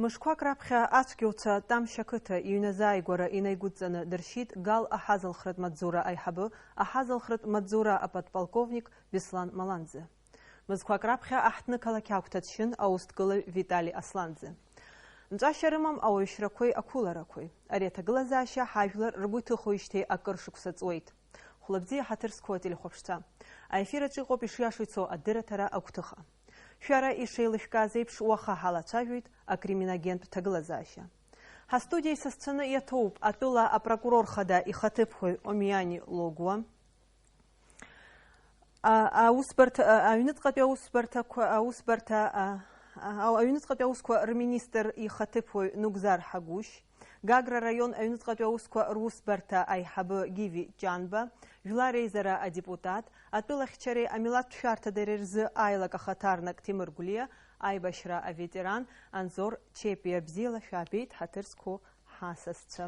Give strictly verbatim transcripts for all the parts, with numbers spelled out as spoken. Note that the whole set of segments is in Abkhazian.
Мышқәак раԥхьа ацәгьауцәа Тамшь ақыҭа иҩназааигәара инаигәыдҵаны дыршьит Гал аҳазалхратә маҵзура аиҳабы, аҳазалхратә маҵзура аподполковник Беслан Маланӡе. Мызқәак раԥхьа аҳҭнықалақь агәҭа дшьын аусҭгылаҩ Витали Асланӡе. Нҵәашьа рымам ауаҩшьрақәеи ақәыларақәеи. Ари аҭагылазаашьа ҳажәлар ргәы иҭыхоижьҭеи акыр шықәса ҵуеит. Хәлабзиа ҳаҭыр зқәу ателехәаԥшцәа. Аефир аҿы иҟоуп ишиашоу ицо адырраҭара агәҭыха. Шәара ишеилышәкааз еиԥш, уаха ҳалацәажәоит акриминогентә ҭагылазаашьа. Ҳастудиа исасцәаны иаҭоуп атәыла апрокурор хада ихаҭыԥуаҩ Омиани Логуа, а, аусбарҭа, а, аҩныҵҟатәи аусбарҭақәа, аусбарҭа, а, а, аҩныҵҟатәи аусқәа рминистр ихаҭыԥуаҩ Нугзар Ҳагәышь, Гагра араион аҩныҵҟатәи аусқәа русбарҭа аиҳабы Гиви Ҷанба, Жәлар реизара адепутат, атәылахьчареи амилаҭтә шәарҭадареи рзы аилак ахаҭарнак Ҭемыр Гәлиа, аибашьра аветеран Анзор Чепиа. Бзиала шәаабеит, ҳаҭыр зқәу ҳасасцәа.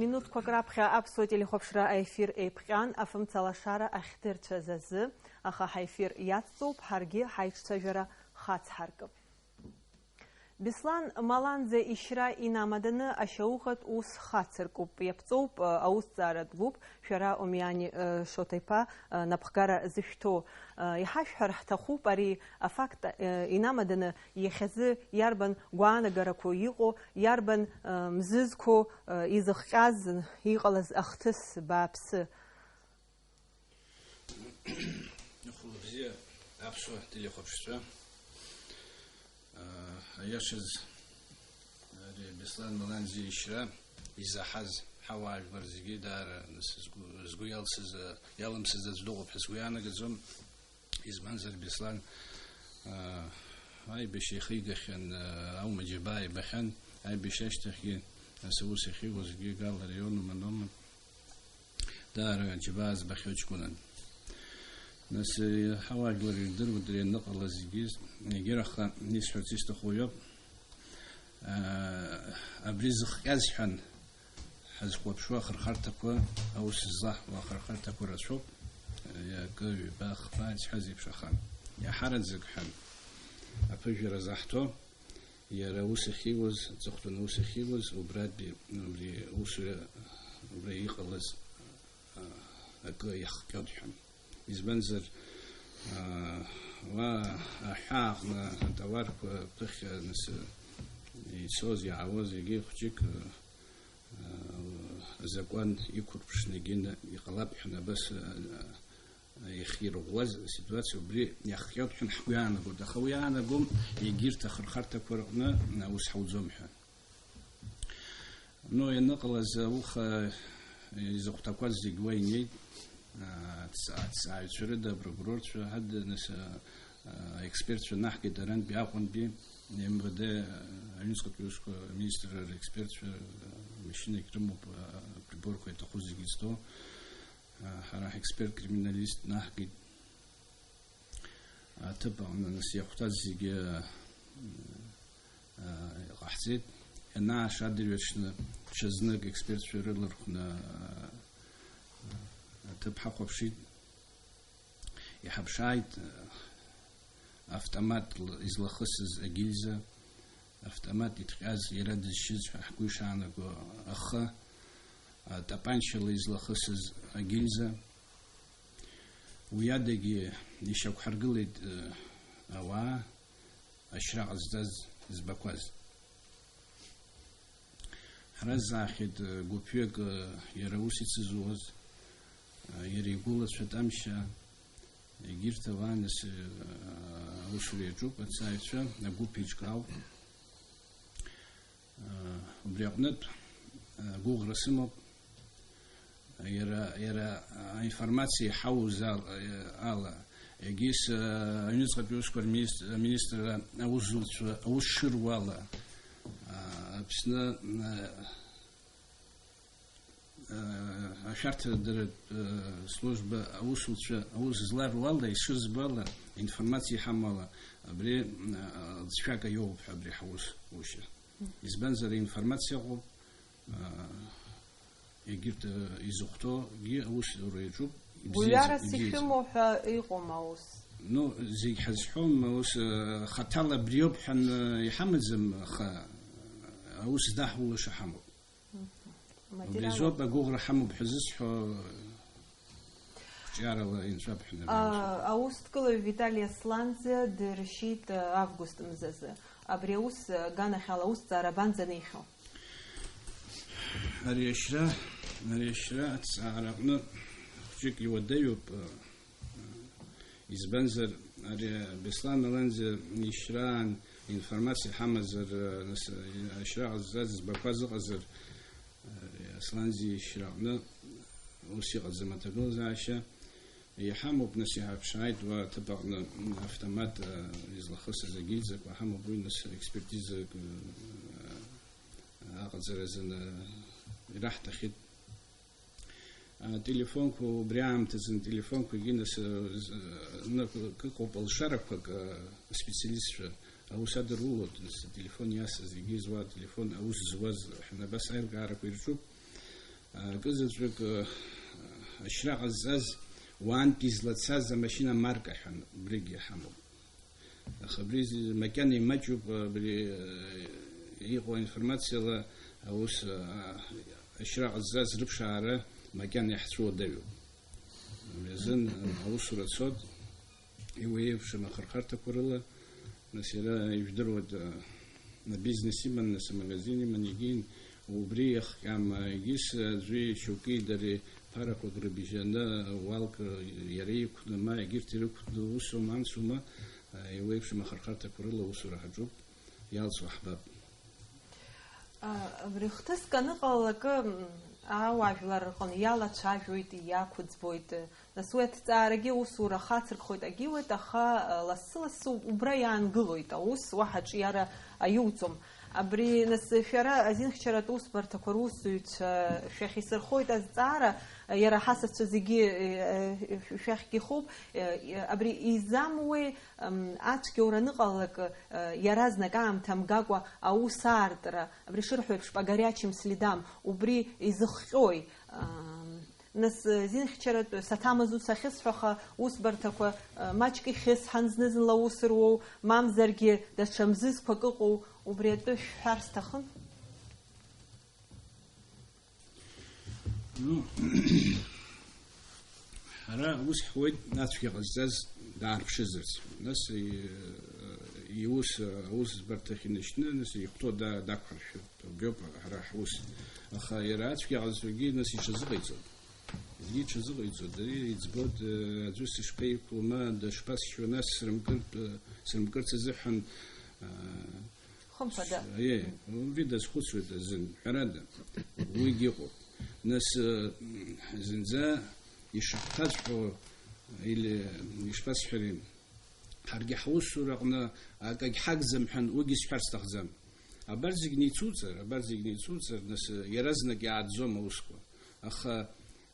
Минуҭқәак раԥхьа аԥсуа телехәаԥшра аефир еиԥҟьан, афымца лашара ахьдырцәаз азы, аха ҳаефир иацҵоуп, ҳаргьы ҳаиҿцәажәара хацҳаркып. Беслан Маланӡе ишьра инамаданы ашьаухатә ус хацыркуп, иаԥҵоуп, аусҭҵааратә гәыԥ, шәара Омиани Шоҭа-иԥа напхгара зышәҭо. Иҳашәҳәар ҳҭахуп ари афакт инамаданы иахьазы иарбан гәаанагарақәоу иҟоу, иарбан мзызқәоу изыхҟьаз, иҟалаз ахҭыс бааԥсы. Хәлыбзиа, аԥсуа телехәаԥшцәа. Аиашаз, ари Беслан Маланӡе ишьра изаҳаз ҳауаажәлар зегьы даара нас згәы, згәы иалсыз, иалымсыз аӡә дыҟоуп ҳәа сгәы иаанагаӡом. Избанзар, Беслан, аа, аибашьра ихигахьан, аа, аума џьабаа ибахьан, аибашьра ашьҭахьгьы, нас аус ахьиуазгьы Гал араион уманома, даара џьабаа збахьоу ҷкәынан. Нас, э, ҳауаажәлар ирдыруеит ари аныҟала зегьы, егьырахь исҳәарц исҭаху уиоуп. Аа, абри зыхҟьаз ҳәан ҳазхәаԥшуа ахырхарҭақәа, аус злаҳуа ахырхарҭақәа рацәоуп. Акы, ҩба, хԥа, исҳәаз еиԥш, аха иаҳараӡак ҳәан аԥыжәара заҳҭо, иара аус ахьиуаз, аҵыхәтәаны аус ахьиуаз, убратәи, убри аусура, убра иҟалаз, а, акы иахҟьоит ҳәан. Избанзар, аа, уа аҳәаа аҟны атауарқәа ԥыхьа нас ицоз, иаауаз, егьи хәҷык, аа, азакәан иқәырԥшны егьины иҟалап ҳәа абас, аа, иахьирӷәӷәаз аситуациа убри иахҟьоит ҳәа ҳгәы иаанагоит. Аха уи иаанагом егьырҭ ахырхарҭақәа рҟны аус ҳауӡом ҳәа. Ну, ианыҟалаз ауха изыхәҭақәаз зегь уа инеит, аҭҵ-, аҭҵааҩцәа рыда, апрокурорцәа ҳада, нас, а, аекспертцәа наҳгеит арантәи Аҟәантәи, МВД, аҩныҵҟатәи аусқәа министрра рекспертцәа, а, машьынагь рымоуп, а, априборқәа иаҭаху зегьы зҭо, а, ҳара ҳекспертк-криминалист наҳгеит. Аҭыԥ аҟны нас иахәҭаз зегьы, а, ҟаҳҵеит. Ианааша адырҩаҽны ҽазнык експертцәа рылархәны, а, аҭыԥ ҳахәаԥшит. Иҳаԥшааит, а, автомат л-, излахысыз агильза, автомат иҭҟьаз иара дызшьыз ҳәа ҳгәы ишаанаго ахы, атапанчала излахысыз агильза. Уи адагьы ишьақәҳаргылеит, э, ауаа ашьра ҟазҵаз збақәаз. Ҳразҵаахьеит, э, гәыԥҩык, э, иара ус ицызуаз, э, иара игәылацәа Тамшьа, егьырҭ ауаа нас, э, аусура иаҿуп, аҭҵааҩцәа, агәыԥ еиҿкаауп. Убри аҟнытә, гәыӷра сымоуп, иара, иара аинформациа иҳауз ал-, ала, егьыс, аҩныҵҟатәи усқәа рминистр-, аминистрра аусзуҩцәа аус шыруа ала, Аԥсны, ашәарҭадаратә, служба аусуцәа аус зларуала, ишызбо ала, информациа иҳамоу ала, абри, лҵшәак аиоуп ҳәа абри ҳаус ушьа. Избанзар, аинформациа ыҟоуп, егьырҭ, изыхәҭоугьы аусура иаҿуп. Гәҩарас ибзиаӡ-, ибзиаӡ-, ишәымоу ҳәа иҟоума аус? Ну, зегь ҳазҳәом, ус, э, хаҭала абриоуп ҳәа, э, иҳамаӡам, аха, э, аус здаҳулаша ҳамоуп. Убри азоуп агәыӷра ҳамоуп ҳәа зысҳәо, э, қәҿиарала инцәа бҳәаны. А, аусҭкылаҩ Витали Асланӡе дыршьит, э, август мзазы. Абри аус, э, аганахьала аусҭҵаара абанӡанеихьоу? Ари ашьра, ари ашьра аҭҵаара аҟны хәҷык иуадаҩуп, э, Избанзар, ари Беслан Аланӡиа ишьраан информациа ҳамазар, нас, ашьра ҟазҵаз збақәаз ыҟазар, Асланӡиа ишьра аҟны ус иҟаӡам аҭагылазаашьа. Иҳамоуп, нас, иҳаԥшааит уа аҭыԥ аҟны автомат, а, излахысыз агильзақәа ҳамоуп, уи, нас, експертизак, а, аҟаҵаразы, а, ираҳҭахьеит. Ателефонқәа, убри аамҭазын ателефонқәагьы, нас, знык ыҟоуп алшарақәак, аспециалистцәа аус адырулоит, нас, ателефон иасыз, егьи зуа ателефон аус зуаз ҳәа абас аилкаарақәа ирҿуп. Акызаҵәык ашьра ҟазҵаз уаантәи излацаз амашьына марка ҳәа убригьы ҳамоуп. Аха абри зы-, макьана имаҷуп, абри, э, иҟоу аинформациала аус, а, ашьра ҟазҵаз рыԥшаара макьана иаҳцәуадаҩуп. Абри азын, а, аусура цот, иуеиԥшым ахырхарҭақәа рыла, нас иара ижәдыруеит, а, бизнес иман, нас амагазин иман, егьин, убри иахҟьама, егьыс аӡәи шьоуки дареи ԥарақәак рыбжьаны, уалк иара иқәны, ма егьырҭ ирықәны, усума, ансума, Еиуеиԥшым ахырхарҭақәа рыла аусура ҳаҿуп, иалҵуа ҳбап. А, абри хҭыск аныҟалалакы, м, ауаажәлар рҟны иалацәажәоит, иақәыӡбоит. Нас уи аҭҵаарагьы усура хацыркхоит, агьиуеит, аха, а, лассы-лассы убра иаангылоит аус, уаҳа аҿиара аиуӡом. Абри, нас, шәара азинхьчаратә усбарҭақәа русзуҩцәа шәахь исырхоит азҵаара, иара ҳасасцәа зегьы, э, э, шәахьгьы ихуп, э, абри изамуеи, Ам, ацәгьоура аныҟалалак, э, иаразнак аамҭа мгакәа аус аартра, абри шырҳәо еиԥш, по горячим следам, убри изыхҟьои? Ам, нас, э, зинхьчаратә саҭамыз ус ахьысҳәаха, усбарҭақәа, э, маҷк ихьысҳан, зны-зынла аус руоу, мамзаргьы даҽа мзызқәак ыҟоу, убри атәы шәҳәар сҭахын. Ну, ҳара ус ҳуеит, ацәгьа ҟазҵаз даарԥшызарц. Нас, и-, иус, аусбарҭахь инашьны, нас ихәҭоу да-, дақәҳаршәап, убриоуп ҳара ҳус. Аха иара ацәгьа ҟазҵогьы, нас, иҽазыҟаиҵоит. Егьи иҽазыҟаиҵоит, ари иӡбоит, э, аӡәы сышԥеиқәло, ма дышԥасшьуа, нас срымкыртә, э, срымкырц азыҳәан, э, Хымԥада. Е, убри дазхәыцуеит азын, ҳәарада, уигьы ыҟоуп. Нас, э, зынӡа ишаҳҭаҵәҟьо, или, ишԥасҳәари, ҳаргьы ҳусураҟны акагь ҳагӡам ҳәа, уигьы сҳәар сҭахӡам. Абарҭ зегь неицуҵар, абарҭ зегь неицуҵар, нас, э, иаразнак иааӡом аусқәа. Аха,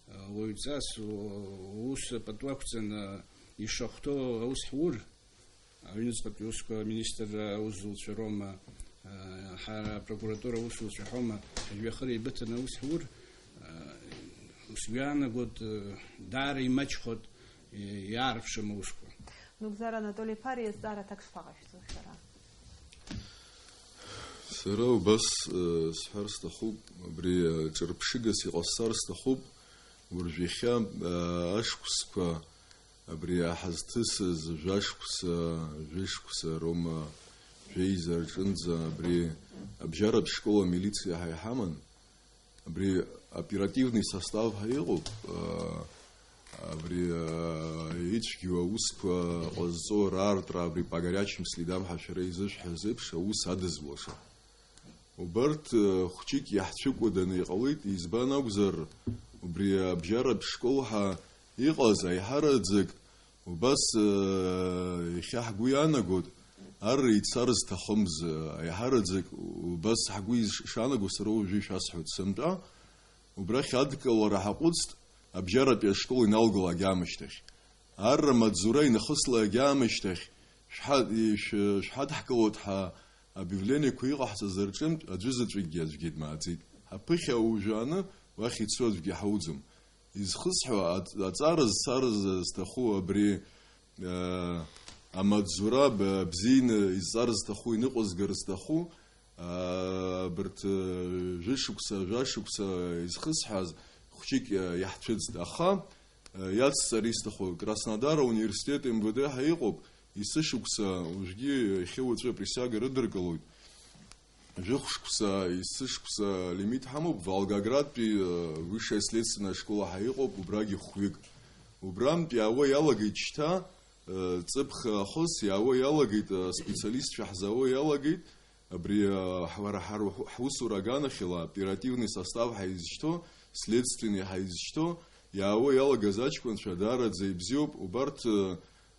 э, уаҩҵас, у-, ус пату ақәҵаны ишахәҭоу аус ҳур, Аҩныҵҟатәи усқәа аминистрра аусзуҩцәа роума, ҳара апрокуратура аусзуҩцәа ҳаума, жәҩахыр еибыҭаны аус ҳур, сгәы иаанагоит, даара имаҷхоит, иаарԥшым аусқәа. Нугзар Анатоли-иԥа, ари азҵаара аҭак шԥаҟашәҵо шәара? Сара убас, э, сҳәар сҭахуп, абри, э, ҿырԥшыгас иҟасҵар сҭахуп, уажә иахьа, э, ашықәсқәа Абри иаҳазҭысыз жәашықәса, жәышықәса роума, жәеиза рҿынӡа абри абжьаратә школ амилициа ҳәа иҳаман. Абри оперативный состав ҳәа иҟоуп, а, абри, а, ицәгьоу аусқәа ҟазҵо раартра, абри по горячим следам ҳәа шәара изышәҳәаз еиԥш аус адызуаша. Убарҭ, э, хәҷык иаҳцәыкәаданы иҟалеит, избан акәзар, убри абжьаратә школ ҳәа иҟаз аиҳараӡак убас, э, иахьа ҳгәы иаанагоит, арра ицар зҭахымз, э, аиҳараӡак убас ҳгәы иш-, ишаанаго сара уажәы ишәасҳәоит сынтәа, убрахь адкылара ҳаҟәыҵт, абжьаратәи ашкол иналгалак аамышьҭахь. Арра амаҵзура инахысла агьаамышьҭахь шәҳа-, ишә-, шәҳадҳкылоит ҳәа объявлениеқәа иҟаҳҵаз рҿынтә аӡәызаҵәыкгьы аӡәгьы дмааӡеит. Ҳаԥыхьа аужәааны уахь ицо аӡәгьы ҳауӡом. Изхысҳәо аҵ-, аҵара зцарыз зҭаху абри, амаҵзура бзианы изҵар зҭаху, иныҟәызгар зҭаху, абарҭ, жәышықәса, жәашықәса изхысҳәааз хәҷык иаҳцәыӡт. Аха, иацҵар исҭаху, Краснодар ауниверситет М В Д ҳәа иҟоуп, есышықәса, уажәгьы иахьа уаҵәы априсиага рыдыркылоит. Жәохә шықәса, есышықәса лимит ҳамоуп, Волгоградтәи, э, высшая следственная школа ҳәа иҟоуп, убрагьы хәҩык. Убрантә иаауа иалагеит шьҭа, э, ҵыԥх ахыс иаауа иалагеит, э, специалистцәа ҳзаауа иалагеит, абри, э, ҳара ҳар-, ҳусура аганахьала оперативный состав ҳәа изышьҭоу, следственный ҳәа изышьҭоу, иаауа иалагаз аҷкәынцәа даараӡа ибзиоуп, убарҭ, э,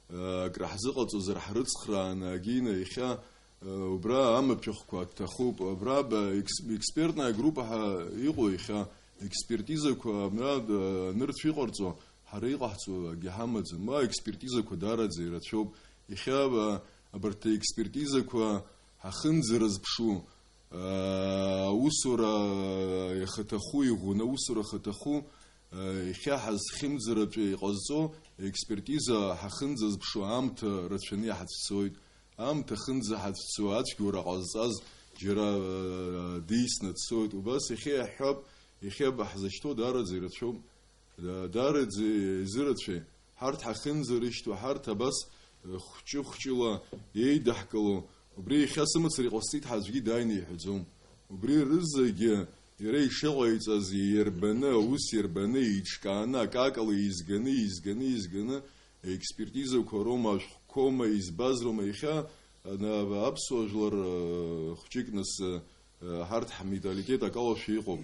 э, акраҳзыҟаҵозар ҳрыцхрааны, агьина иахьа, э, убра амаҭәахәқәа ҭахуп, абра ба-, экс-, экспертная группа ҳәа иҟоу иахьа, экспертизақәа абра, э, нырцә иҟарҵо, ҳара иҟаҳҵо акгьы ҳамаӡам, ма экспертизақәа даараӡа ирацәоуп, иахьа, э, абарҭ аекспертизақәа ҳахынӡарызԥшу, аусура иахаҭаху, иӷәӷәаны аусура ахаҭаху, иахьа ҳазхьымӡаратәы иҟазҵо аекспертиза ҳахынӡазԥшу аамҭа рацәаны иҳацәцоит. Аамҭа ахынӡаҳацәцо ацәгьоура ҟазҵаз џьара диасны дцоит. Убас иахьа иаҳҳәап, иахьа ҳзышьҭоу даараӡа ирацәоуп. Да-, даараӡа изырацәеи? Ҳарҭ ҳахьынӡарышьҭоу, ҳарҭ абас, э, хәҷы-хәҷыла еидаҳкыло, убри иахьа сымацара иҟасҵеит ҳәа аӡәгьы дааины иҳәаӡом. Убри рызегьы иара ишыҟаиҵаз иирбаны, аус иирбаны, еиҿкааны, акакала еизганы, еизганы, еизганы, аекспертизақәа роума, ашәҟәқәоума, избаз роума, иахьа, ана-, аԥсуа жәлар, э, хәҷык нас, э, ҳарҭ ҳменталитет акалашәа иҟоуп.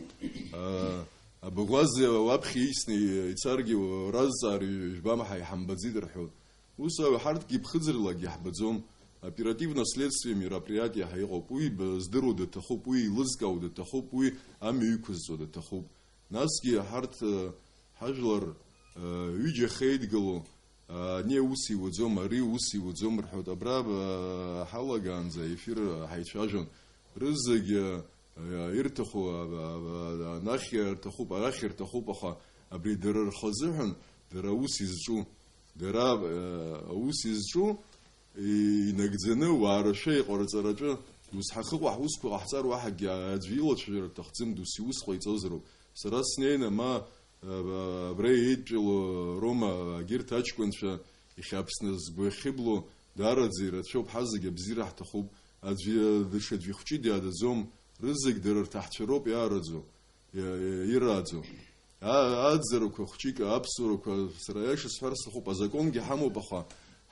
Абаӷәаза уаԥхьа исны ицаргьы уразҵаар, ижәбама, ҳа иҳамбаӡеит рҳәоит. Ус ҳарҭгьы ԥхыӡырлагьы ҳбаӡом. Оперативно-следствие мероприятие ҳәа иҟоуп. Уи б-, здыруа даҭахуп, уи еилызкаауа даҭахуп, уи амҩа иқәызҵо даҭахуп. Насгьы ҳарҭ, э, ҳажәлар, э, ҩыџьа ахеидгылоу, ани аус иуаӡом, ари ус иуаӡом рҳәоит. Абра, а, ҳалагаанӡа аефир ҳаицәажәон. Рызегь, а, ирҭаху, а, а, а, анахь рҭахуп, арахь рҭахуп, аха абри дара рхазыҳәан, дара аус изҿу, дара, а, аус изҿу, и-, инагӡаны, уаа рашәа иҟарҵаратәы, дус ҳахыҟоу ҳусқәа ҟаҳҵар уаҳагьы аӡәы илацәажәара рҭахӡам, дус иус ҟаиҵозароуп. Сара снеины, ма, а, абра еидтәалоу Рома, егьырҭ аҷкәынцәа, иахьа Аԥсны згәы иахьыбло, даараӡа ирацәоуп, ҳазегь абзиара ҳҭахуп, аӡәы, даҽаӡәы ихәҷы диадаӡом, рызегь дара рҭаацәа роуп иаараӡоу, иа-, иа-, ирааӡоу. А-, аӡарақәа хәҷык, аԥсуарақәа, сара аиаша сҳәар сҭахуп, азаконгьы ҳамоуп, аха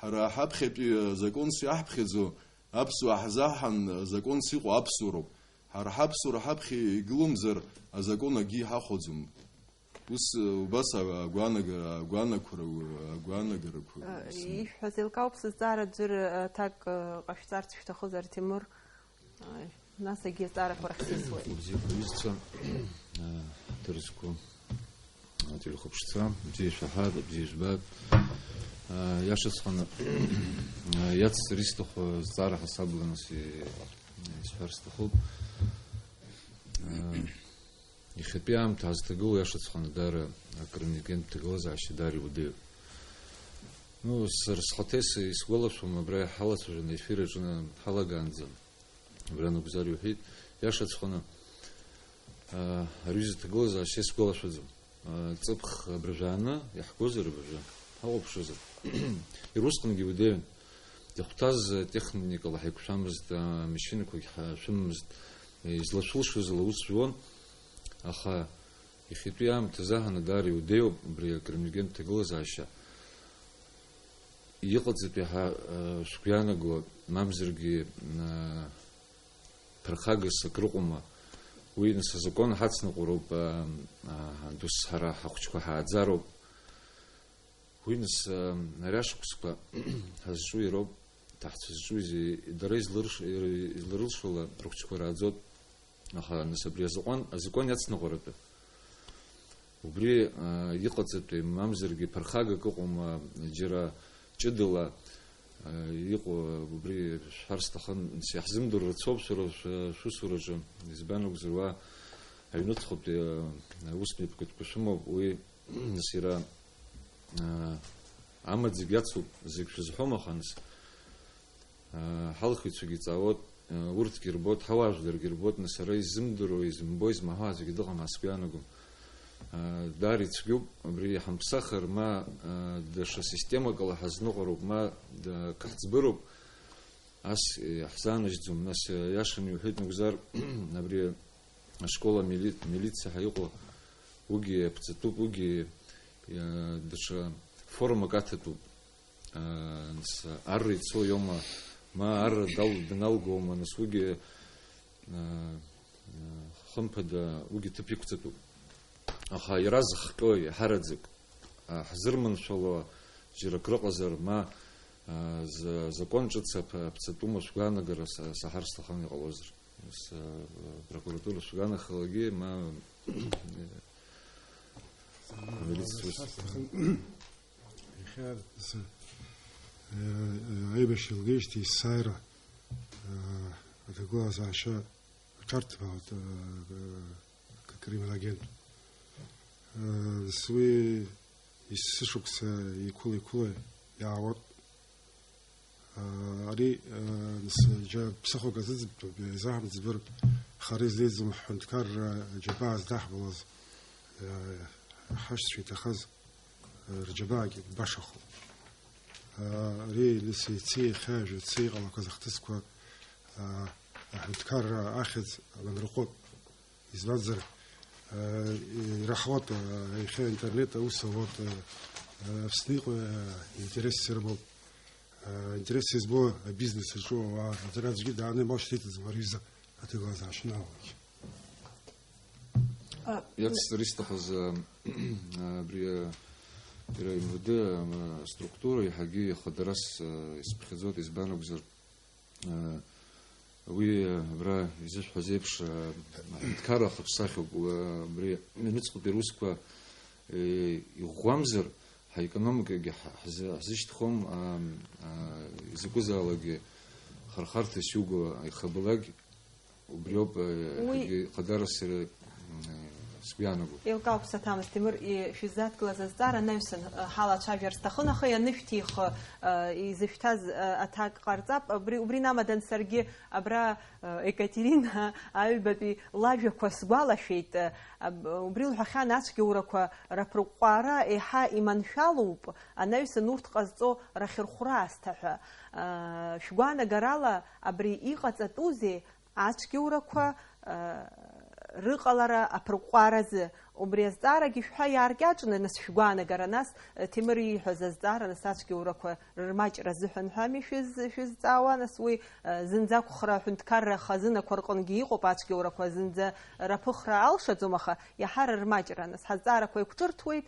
ҳара ҳаԥхьатәи азаконс иаҳԥхьаӡо, аԥсуаа ҳзаҳан, азаконс иҟоу аԥсуароуп. Ҳара ҳаԥсуара ҳаԥхьа игыломзар, азакон акгьы иҳахәаӡом. Ус, убас агәаанагара, агәаанагара, агәаанагарақәа. Э, исымоуп. Ишәҳәаз еилкаауп, сызҵаара аӡәыр, э, аҭак, э, ҟашәҵарц шәҭахызар, Тимур? Ааи, нас егьи азҵаарақәа рахь сисуеит. Бзиақәа, ҩызцәа, э, дырзқәа, э, телехәаԥшцәа, бзиа шәаҳар, бзиа жәбар. Э, иашаҵәҟьаны, э, иацҵар исҭаху азҵаара ҳасабла нас и-, исҳәар сҭахуп. Э, Иахьатәи аамҭа ҳазҭагылоу иашаҵәҟьаны даара акринагентә ҭагылазаашьа даара иуадаҩуп. Ну, сара схаҭа ис-, исгәалашәом, абра иҳалацәажәон аефир аҿы ҳалагаанӡа, абра анакәзар иуҳәеит, иашаҵәҟьаны, аа, ари аҩыза аҭагылазаашьа исгәалашәаӡом. Аа, ҵыԥх абыржәы ааны иаҳгозар абыржәы, ҳахәаԥшуазар. Иара усҟангьы иуадаҩын. Ихәҭаз атехникала ҳаиқәшәамызт, амашьынақәагь ҳашәымамызт, излашәылшоз ала ус жәуан, аха иахьатәи аамҭазы аҳаны даара иуадаҩуп абри акринагентә ҭагылазаашьа. Иҟаҵатәи ҳәа, а, шәгәы иаанаго, мамзаргьы, а, ԥырхагас акрыҟоума? Уи, нас, азакәан ҳацныҟәароуп, а, а, дус ҳара ҳахәыҷқәа ҳааӡароуп. Уи, нас, а, ари ашықәсқәа ҳазҿу иароуп, ҭаҳцәа зҿу изи-, дара изларш-, изларылшо ала рыхәыҷқәа рааӡоит. Аха, нас, абри азакәан, азакәан иацныҟәаратәы. Убри, а, иҟаҵатәи, мамзаргьы ԥырхагак ыҟоума, џьара ҷыдала, а, иҟоу, убри шәҳәар сҭахын, нас, иаҳзымдыруа рацәоуп шәара шәы-, шәусураҿы, избан акәзар, уа аҩнуҵҟатәи, а, аусмҩаԥгатәқәа шәымоуп, уи, нас, иара, а, Амаӡагь ацуп, зегь шәызҳәом, аха нас, аа, ҳалхыҩцәагьы ҵаауеит, аа, урҭгьы рбоит, ҳауаажәларгьы рбоит, нас ара изымдыруа, изымбо, измаҳәо аӡәгьы дыҟам ҳәа сгәы иаанагом. Аа, даара ицәгьоуп, абри иҳамԥсахыр, ма, аа, даҽа системак ала ҳазныҟәароуп, ма, да, каҳӡбыроуп, ас, е, ҳзааныжьӡом, нас, е, иашаны иуҳәеит, Нугзар, абри ашкол амили-, амилициа ҳәа иҟоу, уигьы аԥҵатәуп, уигьы, е, даҽа формак аҭатәуп. Нас арра ицо иоума, ма арра дал-, даналгома, нас уигьы, а, а, хымԥада, уигьы ҭыԥ иқәҵатәуп. Аха иара зыхҟьои, ҳараӡак, а, ҳзырманшәало џьара акрыҟазар, ма, а, за-, закон ҿыц аԥ-, аԥҵатәума шәгәаанагара са-, саҳар сҭахын иҟалозар. Нас, а, прокуратура шәгәанахалагьы, ма, э, амилициа. Иахьа, с-, э, э, аибашьра лгеижьҭеи есааира, э, аҭагылазаашьа аҿарҭбаауеит, э, э, криминогентә. Э, с-, уи есышықәса еиқәыла-еиқәыла иаауеит. Э, ари, э, с-, џьа ԥсыхәак азыӡбтәуп, изаҳамҵбыр, хара излеиӡом ҳҳәынҭқарра аџьабаа здаҳбалаз, э, ҳашьцәа иҭахаз. Рџьабаагьы башахоуп. Ари, нас, ицеи иахьа, жәацы иҟалақәаз ахҭысқәа, а, аҳәынҭқарра ахьӡ анырҟәып. Избанзар, а, ираҳауеит, а, иахьа интернет аус ауеит, а, Аԥсны иҟоу, а, интересс ирымоуп. А, интересс избо абизнес аҿы ауаа, дара аӡәгьы дааны имал шьҭеиҵаӡом ари изы аҭагылазаашьа анаалогь. А, Иацҵара исҭахыз, а, абри, а, иара МВД, а, структура иаҳагьы ихадарас, а, исыԥхьаӡоит, избан акәзар, а, уи, а, абра изышәҳәаз еиԥш, а, аҳәынҭқарра ахаҿсахьоуп, уа, абри аҩныҵҟатәи русқәа, э, иӷәӷәамзар, ҳаекономикагьы ҳ-, ҳзы-, ҳзышьҭхом, а, а, изакәызаалакгьы хархарҭас иуго аихабылак, Убриоуп, э, Уи иахьагьы хадара сара, м, э, сгәы иаанаго. Еилкаауп, саҭамыз, Ҭемыр, и-, шәыззадкылаз азҵаара анаҩсан, э, ҳалацәажәар сҭахын, аха ианышәҭих, э, изышәҭаз, э, аҭак ҟарҵап. Абри, убри намадан саргьы абра, э, Екатерина аҩбатәи лажәақәа сгәалашәеит. Э, аб-, убри лҳәахьан, ацәгьоурақәа раԥырҟәҟәаара еиҳа иманшәалоуп, анаҩсан урҭ ҟазҵо рахьырхәра аасҭа ҳәа. Э, шәгәаанагарала абри иҟаҵатәузеи? Ацәгьоурақәа, э, рыҟалара аԥырҟәҟәааразы. Убри азҵаарагьы шәҳәа иааркьаҿны, нас, шәгәаанагара, нас, э, Ҭемыр ииҳәаз азҵаара, нас, ацәгьоурақәа рырмаҷра азыҳәан ҳәами шәыз-, шәызҵаауа, нас, уи, э, зынӡа ақәхра аҳәынҭқарра хазынақәа рҟынгьы иҟоуп, ацәгьоурақәа зынӡа раԥыхра алшаӡом, аха иаҳа рырмаҷра, нас, ҳазҵаарақәа еиқәҿырҭуеит, э,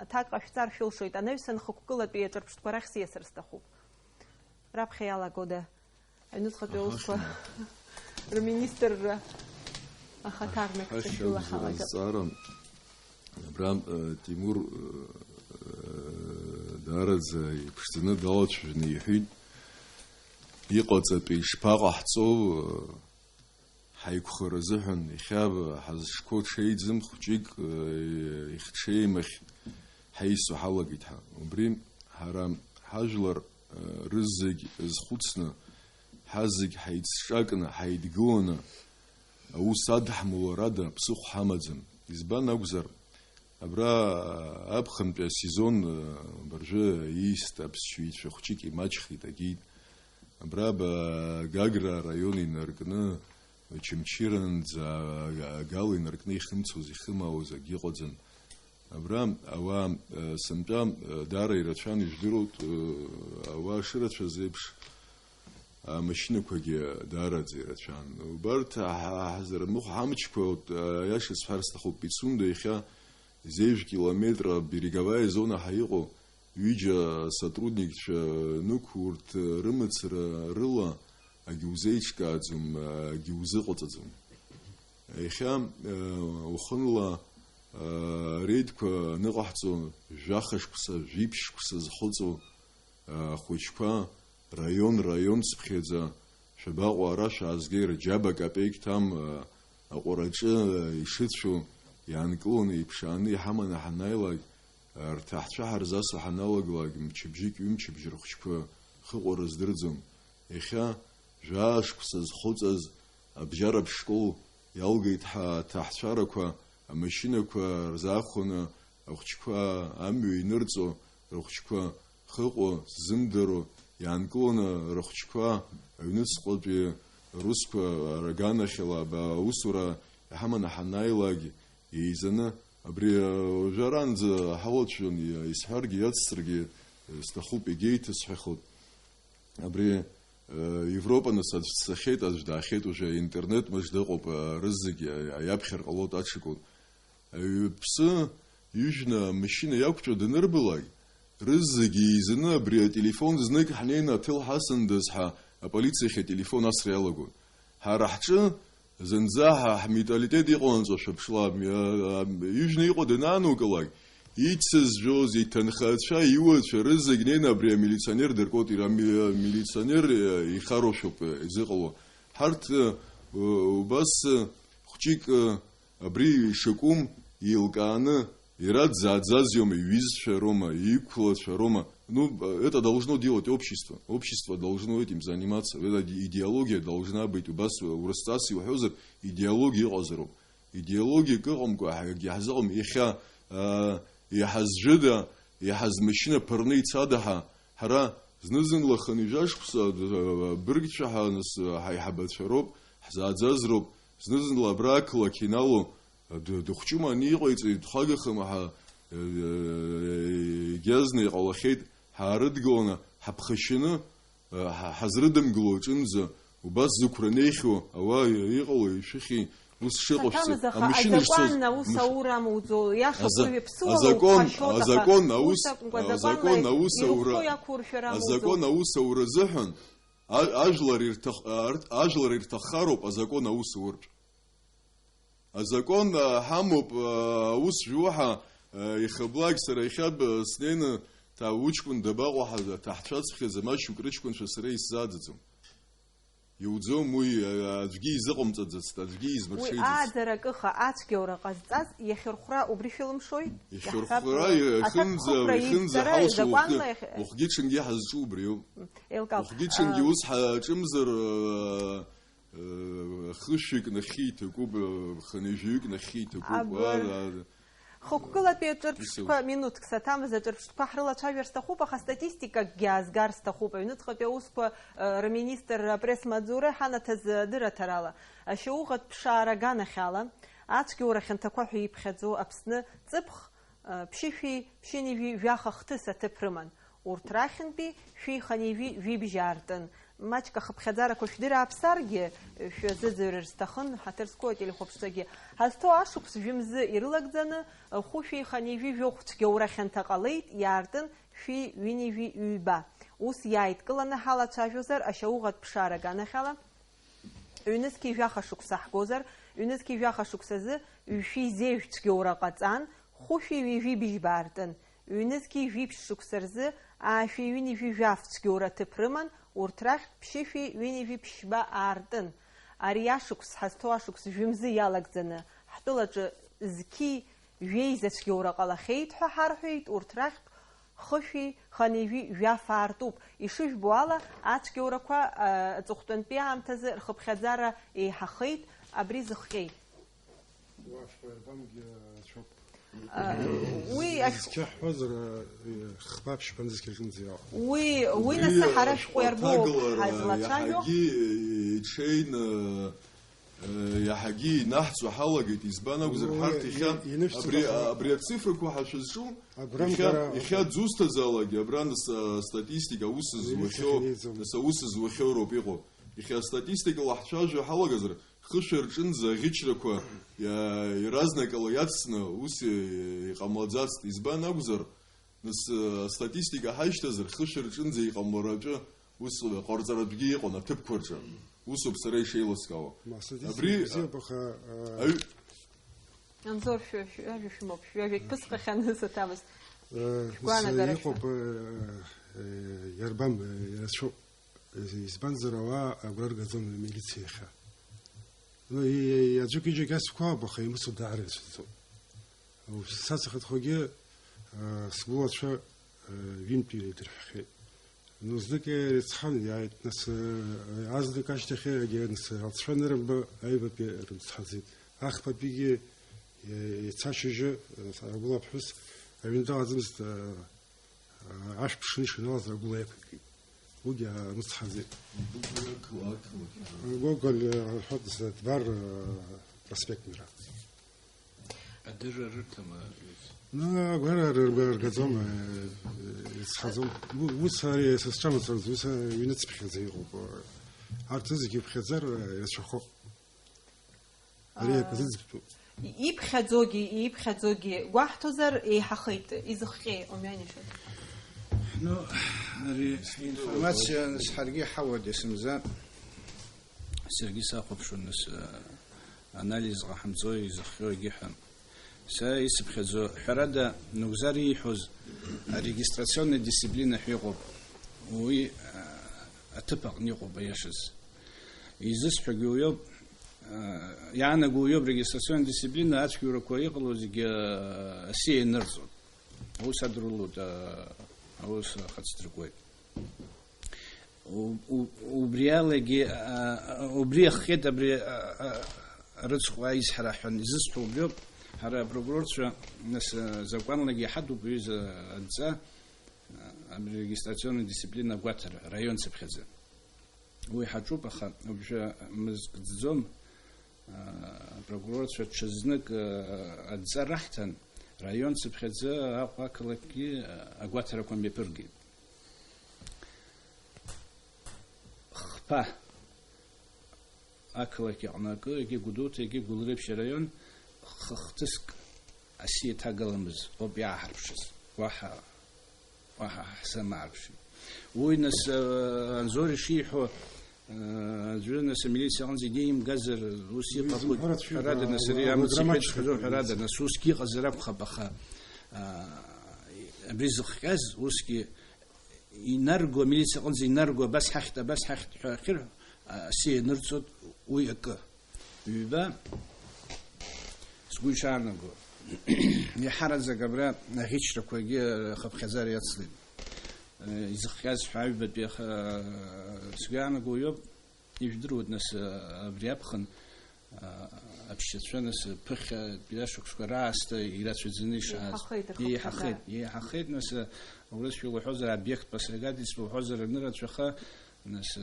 аҭак ҟашәҵар шәылшоит, анаҩсан хықәкылатәи аҿырԥштәқәа рахь сиасыр сҭахуп. Раԥхьа иалагода? Аҩныҵҟатәи аусқәа рминистрра ахаҭарнакцәа шәылаҳалага. Азҵаара, абра, э, Тимур, э, даараӡа иԥшӡаны далацәажәаны иҳәеит, иҟаҵатәи ишԥаҟаҳҵо, э, ҳаиқәхара азыҳәан, иахьа ҳазҿқәоу ҽеиӡым хәҷык, э, ихҽеимахь ҳаисо ҳалагеит ҳәа. Убри ҳара ҳажәлар, э, рызегь азхәыцны, ҳазегь ҳаицҿакны, ҳаидгыланы аус адҳмуларада ԥсыхәа ҳамаӡам. Избан акәзар, абра аԥхынтәи асезон, э, абыржәы иист аԥсшьаҩцәа хәҷык имаҷхеит, агеит. Абра ба-, Гагра араион инаркны, Очамчыранӡа агала инаркны ихымцоз, ихымаауаз акгьы ыҟаӡам. Абра ауаа, э, сынтәа, э, даара ирацәан, ижәдыруеит, э, ауаа шырацәаз еиԥш, амашьынақәагьы даараӡа ирацәан. Убарҭ ҳа-, ҳа-, ҳазырмыхә ҳамчқәа, вот, э, аиаша сҳәар сҭахуп, Пицунда иахьа зежә километра береговая зона ҳәа иҟоу, ҩыџьа асотрудникцәа нықәу, урҭ рымацара рыла агьы узеиҿкааӡом, агьы узыҟаҵаӡом. Иахьа, э, уахынла, э, ареидқәа аныҟаҳҵо, жәаха шықәса, жәиԥшь шықәса зхыҵуа, э, ахәыҷқәа, раион, раион цыԥхьаӡа, шәабаҟоу, ара шәаазгеи, рџьаба капеик ҭам, э, аҟәараҿы, э, ишыцәоу, иаанкыланы, иԥшааны иҳаманы ҳанааилак, Арҭаҳцәа ҳарзасуа ҳаналагалак, мчыбжьык, ҩымчыбжь рыхәыҷқәа хыҟоу рыздырӡом. Иахьа жәаа шықәса зхыҵыз абжьаратә школ иалгеит ҳа-, аҭаҳцәарақәа, амашьынақәа рзаахәаны ахәыҷқәа амҩа инырҵо, рыхәыҷқәа хыҟоу ззымдыруа иаанкыланы, рыхәыҷқәа аҩныҵҟатәи русқәа аганахьала аба-, аусура иҳаманы ҳанааилак, еизаны, абри, а, уажәраанӡа ҳалацәажәон, иа-, исҳәаргьы иацсыргьы, э, сҭахуп, егьеиҭасҳәахоит. Абри, э, Европа, нас, аӡә дцахьеит, аӡә даахьеит, уже интернет мыжда ыҟоуп, а, рызегьы, а, иаԥхьар ҟалоит аҽакоуп. Аҩԥсы ижәны амашьына иақәтәоу данырбалак, рызегьы еизаны абри ателефон знык ҳнеины аҭел ҳасындаз ҳәа аполициахь ателефон асра иалагон. Ҳара ҳҿы зынӡа ҳа ҳменталитет иҟоу анҵәа шәаԥшла, ами, а, а, ижәны иҟоу данаанукылак, ицызжәоз, иҭынхацәа, иуацәа рызегь неины абри амилиционер дыркуеит, ира-, ами-, амилиционер, э, ихароушәоуп, э, изыҟало. Ҳарҭ, э, у-, убас, э, хәҷык, э, Абри ишакәым еилкааны, иара дзааӡазиоума, иҩызцәа роума, иқәлацәа роума? Ну, это должно делать общество. Общество должно этим заниматься. Эта иде-, идеология должна быть. Убас урысҵас иуҳәозар, идеологиа ыҟазароуп. Идеологиак ыҟамкәа ҳагьы ҳзыҟам. Иахьа, аа, иҳазжәыда, иҳазмашьына ԥырны ицада ҳа, ҳара зны-зынла хынҩажәа шықәса, а, быргцәа ҳа, нас, ҳаиҳабацәа роуп, ҳзааӡаз роуп. Зны-зынла абра ақалақь иналоу, д-, дыхәҷыма ани иҟаиҵеит, дхагахама ҳа, э, егьазны иҟалахьеит, ҳаарыдгыланы, ҳаԥхашьаны, э, ҳа-, ҳазрыдымгыло аҿынӡа, убас зықәра неихьоу, ауаа иҟало ишәыхьи, ус шыҟоу шәцы-, Саҭамыз, аха амашьына шцоз, азакәан аус мыш-, аура амуӡо, иаша аза-, хәыҩ ԥсуала азакәан, уқәԥашьоит, аха азакәан аус, ус акәымкәа, азакәан азакәанла аус аура, ирыхәҭоу иақәуршәар амуӡо. Азакәан аус аура азыҳәан, А-, ажәлар ирҭах-, арҭ-, ажәлар ирҭаххароуп азакәан аус ауртә. Азакәан, а, ҳамоуп, а, аус жәуҳа, а, ихаблак сара иахьа б-, снеины, ҭа-, уҷкәын дабаҟоу ҳа-, ҭаҳцәацәхьаӡа, ма шьоук рыҷкәынцәа сара исзааӡаӡом. Иуӡом уи, а, аӡәгьы изыҟамҵаӡацт, аӡәгьы Уи измырҽеиӡацт. Ааӡара акыха ацәгьаура ҟазҵаз иахьырхәра убри шәылымшои? Иахьырхәра Иаҳҳәап, иахынӡа, аҭакԥхықәра ихынӡа иҵара ҳалшо закәанла уахгьы, иахь- уахгьы-ҽынгьы ҳазҿу убриоуп. Елкаԥ, Уахгьы-ҽынгьы а, ус ҳаҿымзар, э, э, хышәҩык нахьхьи иҭакуп, э, хынҩажәаҩык нахьхьи иҭакуп. Абар. А, а, Хықәкылатәи аҿырԥштәқәа, Исоуп. Минуҭк саҭамыз аҿырԥштәқәа ҳрылацәажәар сҭахуп, аха статистикакгьы аазгар сҭахуп. Аҩныҵҟатәи аусқәа, э, рминистр апресс-маҵзура иҳанаҭаз адырраҭарала, ашьауӷатә ԥшаара аганахьала, ацәгьоура хьанҭақәа ҳәа иԥхьаӡо Аԥсны ҵыԥх, э, ԥшьышәи ԥшьынҩажәи жәаха хҭыс аҭыԥ рыман. Урҭ рахьынтәи шәи хынҩажәи жәибжь аартын. Маҷк ахыԥхьаӡарақәа шәдырааԥсаргьы, шәазыӡырҩыр сҭахын, ҳаҭыр зқәу ателехәаԥшцәагьы. Ҳазҭоу ашықәс жәымзы ирылагӡаны, хәышәи хынҩажәи жәохә цәгьоура хьанҭа ҟалеит, иаартын шәи ҩынҩажәи ҩба. Ус иааидкыланы ҳалацәажәозар, ашьауӷатә ԥшаара аганахьала, ҩнызқьи жәаха шықәса ҳгозар, ҩнызқьи жәаха шықәсазы ҩшәи зеижә цәгьоура ҟаҵан, хәышәи ҩажәи быжьба аартын. Ҩнызқьи жәиԥшь шықәса рзы аашәи ҩынҩажәи жәаф цәгьоура аҭыԥ рыман, урҭ рахьтә ԥшьышәи ҩынҩажәи ԥшьба аартын. Ари ашықәс ҳазҭоу ашықәс жәымзы иалагӡаны, ҳтәылаҿы зқьи жәеиза цәгьоура ҟалахьеит ҳәа ҳарҳәеит, урҭ рахьтә хышәи хынҩажәи жәаф аартуп. Ишыжәбо ала, ацәгьоурақәа, а, аҵыхәтәантәи аамҭазы рхыԥхьаӡара еиҳахеит, абри зыхҟьеит. Уа ашәҟәы иарбангьы рацәоуп. А, уи ашә- Изқьаҳәозар, а, хԥа-ԥшьба нызқьаҿынӡа иаауа. Уи, уи Уи, нас ҳара а, шәҟәы иарбоуп аҭагылара ҳазлацәажәо. Иаҳагьы, э, иҽеины, э, иаҳагьы инаҳҵо ҳалагеит, избан акәзар, Уи, ҳарҭ иахьа и-, инышәҵо абри, ҳаҟа- абри ацифрақәа ҳашәызҿу, Агәрамгара иахьа, иахьа дзусҭаз алагьы, абра нас, а, статистика аус Уи зуахьоу, иахьанеиӡом. Нас аус зуахьоу роуп иҟоу. Иахьа астатистикала ҳцәажәо ҳалагазар, хышәа рҿынӡа аӷьычрақәа иа-, иаразнакала иацны ус и-, иҟамлаӡацт. Избан акәзар, нас, э, астатистика ҳаишьҭазар, хышәа рҿынӡа иҟамларатәы ус ҟарҵаратәгьы иҟан аҭыԥқәа рҿы. Усоуп сара ишеилыскаауа. Ма, статистика Абри, бзиоуп, аха, а, аҩ- Анзор, шәа-, шәа-, шәажәа шәымоуп, шәажәагь ԥысҟахьан саҭамыз. Э, Шәгәаанагара нас, шәа- иҟоуп, э, э, иарбан, э, ирацәоуп. Избанзар, ауаа агәра ргаӡом амилициа иахьа. Ну, и-, и-, аӡәык-ҩыџьагь ацқәа ауп, аха имыцу даара ирацәаӡоуп. Сацхыдхәагьы, Сгәылацәа ҩынтә ирыдырҳәҳәеит. Знык ирыцҳан, иааит, нас, азнык ашьҭахьгьы, нас, алҵшәа анырымба, аҩбатәи рымцҳаӡеит. Ахԥатәигьы, ицашьыжьы, агәылаԥҳәыс аҩны далаӡамызт, ашә ԥшны ишаналаз агәыла иақәикит. Уигьы амыцҳаӡеит. Гоголь, рҳәоит, Дбар, проспект мира. Адырра рырҭама? Ну, агәара рырга-, ргаӡом, э, э, ицҳаӡом. У-, ус ари са сҿамацарц, ус, э, ҩныцԥхьаӡа иҟоуп. Арҭ зегьы ԥхьаӡар, э, ирацәахоуп. Ари Аа. акы зыӡбтәуп. Иԥхьаӡогьы, иԥхьаӡогьы гәаҳҭозар, еиҳахеит, изыхҟьеи, умҩанишьоит? Ну, ари информациа нас ҳаргьы ҳауади сымза, саргьы сахәаԥшуан нас, э, анализ ҟаҳамҵои изыхҟьогьы ҳәа. Са исыԥхьаӡо, ҳәарада, Нугзар ииҳәоз арегистрационный дисциплина ҳәа иҟоуп. Уи, а, аҭыԥ аҟны иҟоуп, аиашаз. Изысҳәогьы уиоуп, а, иаанаго уиоуп, регистрационный дисциплина ацәгьоурақәа иҟало зегьы, а, асиа инырҵоит. Аус адырулоит, а, аус ахацдыркуеит. У-, у-, убри алагьы, а, а, убри ахҟьеит абри, а, а, рыцхә аизҳара ҳәа изысҳәо убриоуп. Ҳара апрокурорцәа, нас, а, закәанлагьы иҳадуп аҩыза адҵа, а, абри арегистрационный дисциплина агәаҭара, раион цыԥхьаӡа. Уи ҳаҿуп, аха уажәы мызк ӡӡом, а, апрокурорцәа ҽазнык, а, адҵа раҳҭан, раион цыԥхьаӡа Аҟәа ақалақьгьы, а, агәаҭарақәа мҩаԥыргеит. Хԥа ақалақь аҟны акы, егьи Гәдоуҭа, егьи Гәылрыԥшь араион, х-, хҭыск асиа ҭагаламыз ауп иааҳарԥшыз. Уаҳа, уаҳа ҳзамаарԥшит. Уи нас, а, Анзор ишиҳәо, а, аӡәы нас амилициа аҟынӡа идеимгазар, ус Уи иҟақәоу зымҳәарац ҳәарада, ҩба, нас ари уа амци ҳәа грамматика дшәо ҳәарада, нас усгьы иҟазар акәхап, аха, а, абри зыхҟьаз, усгьы инарго, амилициа аҟынӡа инарго, абас ҳахьт, абас ҳахьт ҳәа ахьырҳәо, а, асиа ианырҵоит уи акы. Ҩба, сгәы ишаанаго, иаҳараӡак абра аӷьычрақәагьы ахыԥхьаӡара иацлеит. Э, изыхҟьаз ҳәа аҩбатәи аха, сгәы иаанаго уиоуп. Ижәдыруеит, нас, а, абри аԥхын, а, аԥсшьацәа, нас, ԥыхьатәи ашықәсқәа раасҭа ирацәаӡаны ишааз. Еиҳахеит, рхыԥхьаӡара. Еиҳахеит, еиҳахеит, нас, а, урысшәала уҳәозар, объект послагательства уҳәозар анырацәаха, нас, а,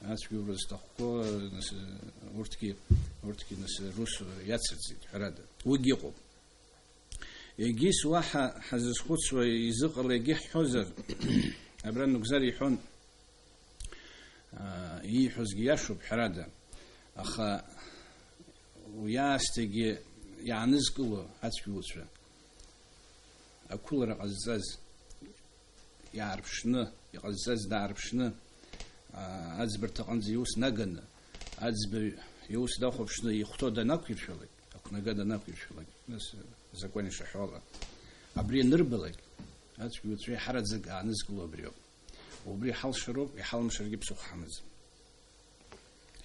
ацәгьоура зҭахқәоу, нас, а, урҭгьы, урҭгьы, нас, рус иацырҵеит, ҳәарада. Уигьы ыҟоуп. Егьыс уаҳа ҳазызхәыцуа изыҟала егьиҳҳәозар, абра Нугзар иҳәон, аа, ииҳәозгьы иашоуп, ҳәарада, аха уи аасҭагьы иаанызкыло ацәгьоуцәа, ақәылара ҟазҵаз, иаарԥшны, иҟазҵаз даарԥшны, аа, аӡбарҭаҟынӡа иус наганы, аӡбаҩ иус дахәаԥшны ихәҭоу данақәиршәалак, ақәнага данақәиршәалак, нас, закәан ишаҳәо ала, абри анырбалак, ацәгьоуцәа иаҳараӡак аанызкыло абриоуп. Убри ҳалшароуп, иҳалымшаргьы ԥсыхәа ҳамаӡам.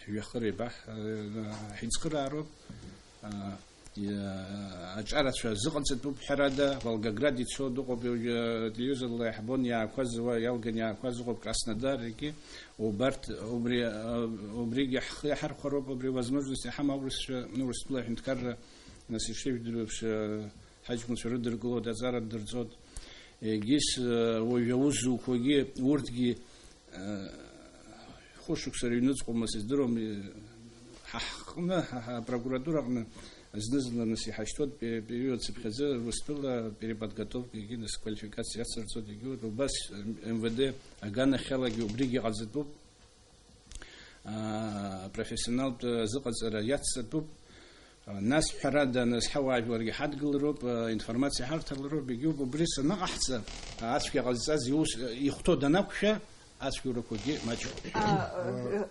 Жәҩахыр еибаҳ-, ҳицхыраароуп. А, иа-, аҿарацәа зыҟаҵатәуп, ҳәарада, Волгоград ицо дыҟоуп, уажәы телевизорла иаҳбон иаақәаз, уа иалган иаақәаз ыҟоуп, Краснодар, егьи убарҭ, убри, а, убригьы ҳхы иаҳархәароуп, убри возможность иҳамоу аурысшәа, Урыстәыла аҳәынҭқарра, нас, ишыжәдыруеиԥш, а, ҳаҷкәынцәа рыдыркылоит, аҵара ддырҵоит. Егьыс, а, уажәы аус зуқәагьы, урҭгьы, Хәышықәса рыҩныҵҟоума сыздыруам, ҳа ҳҟны, ҳа, ҳа, апрокуратураҟны зны-зынла нас иҳашьҭуеит, пе-, период цыԥхьаӡа Урыстәыла переподготовкагьы нас квалификациа иацырҵоит, егьи убас М В Д аганахьалагьы убригьы ҟаҵатәуп, аа, профессионалтә азыҟаҵара иацҵатәуп. Нас, ҳәарада, нас ҳауаажәларгьы ҳадгылароуп, информациа ҳарҭалароуп, егьиуп, убри саныҟаҳҵа, ацәгьа ҟазҵаз иус, ихәҭоу данақәшәа, ацәгьоурақәагьы маҷхоит. А, э,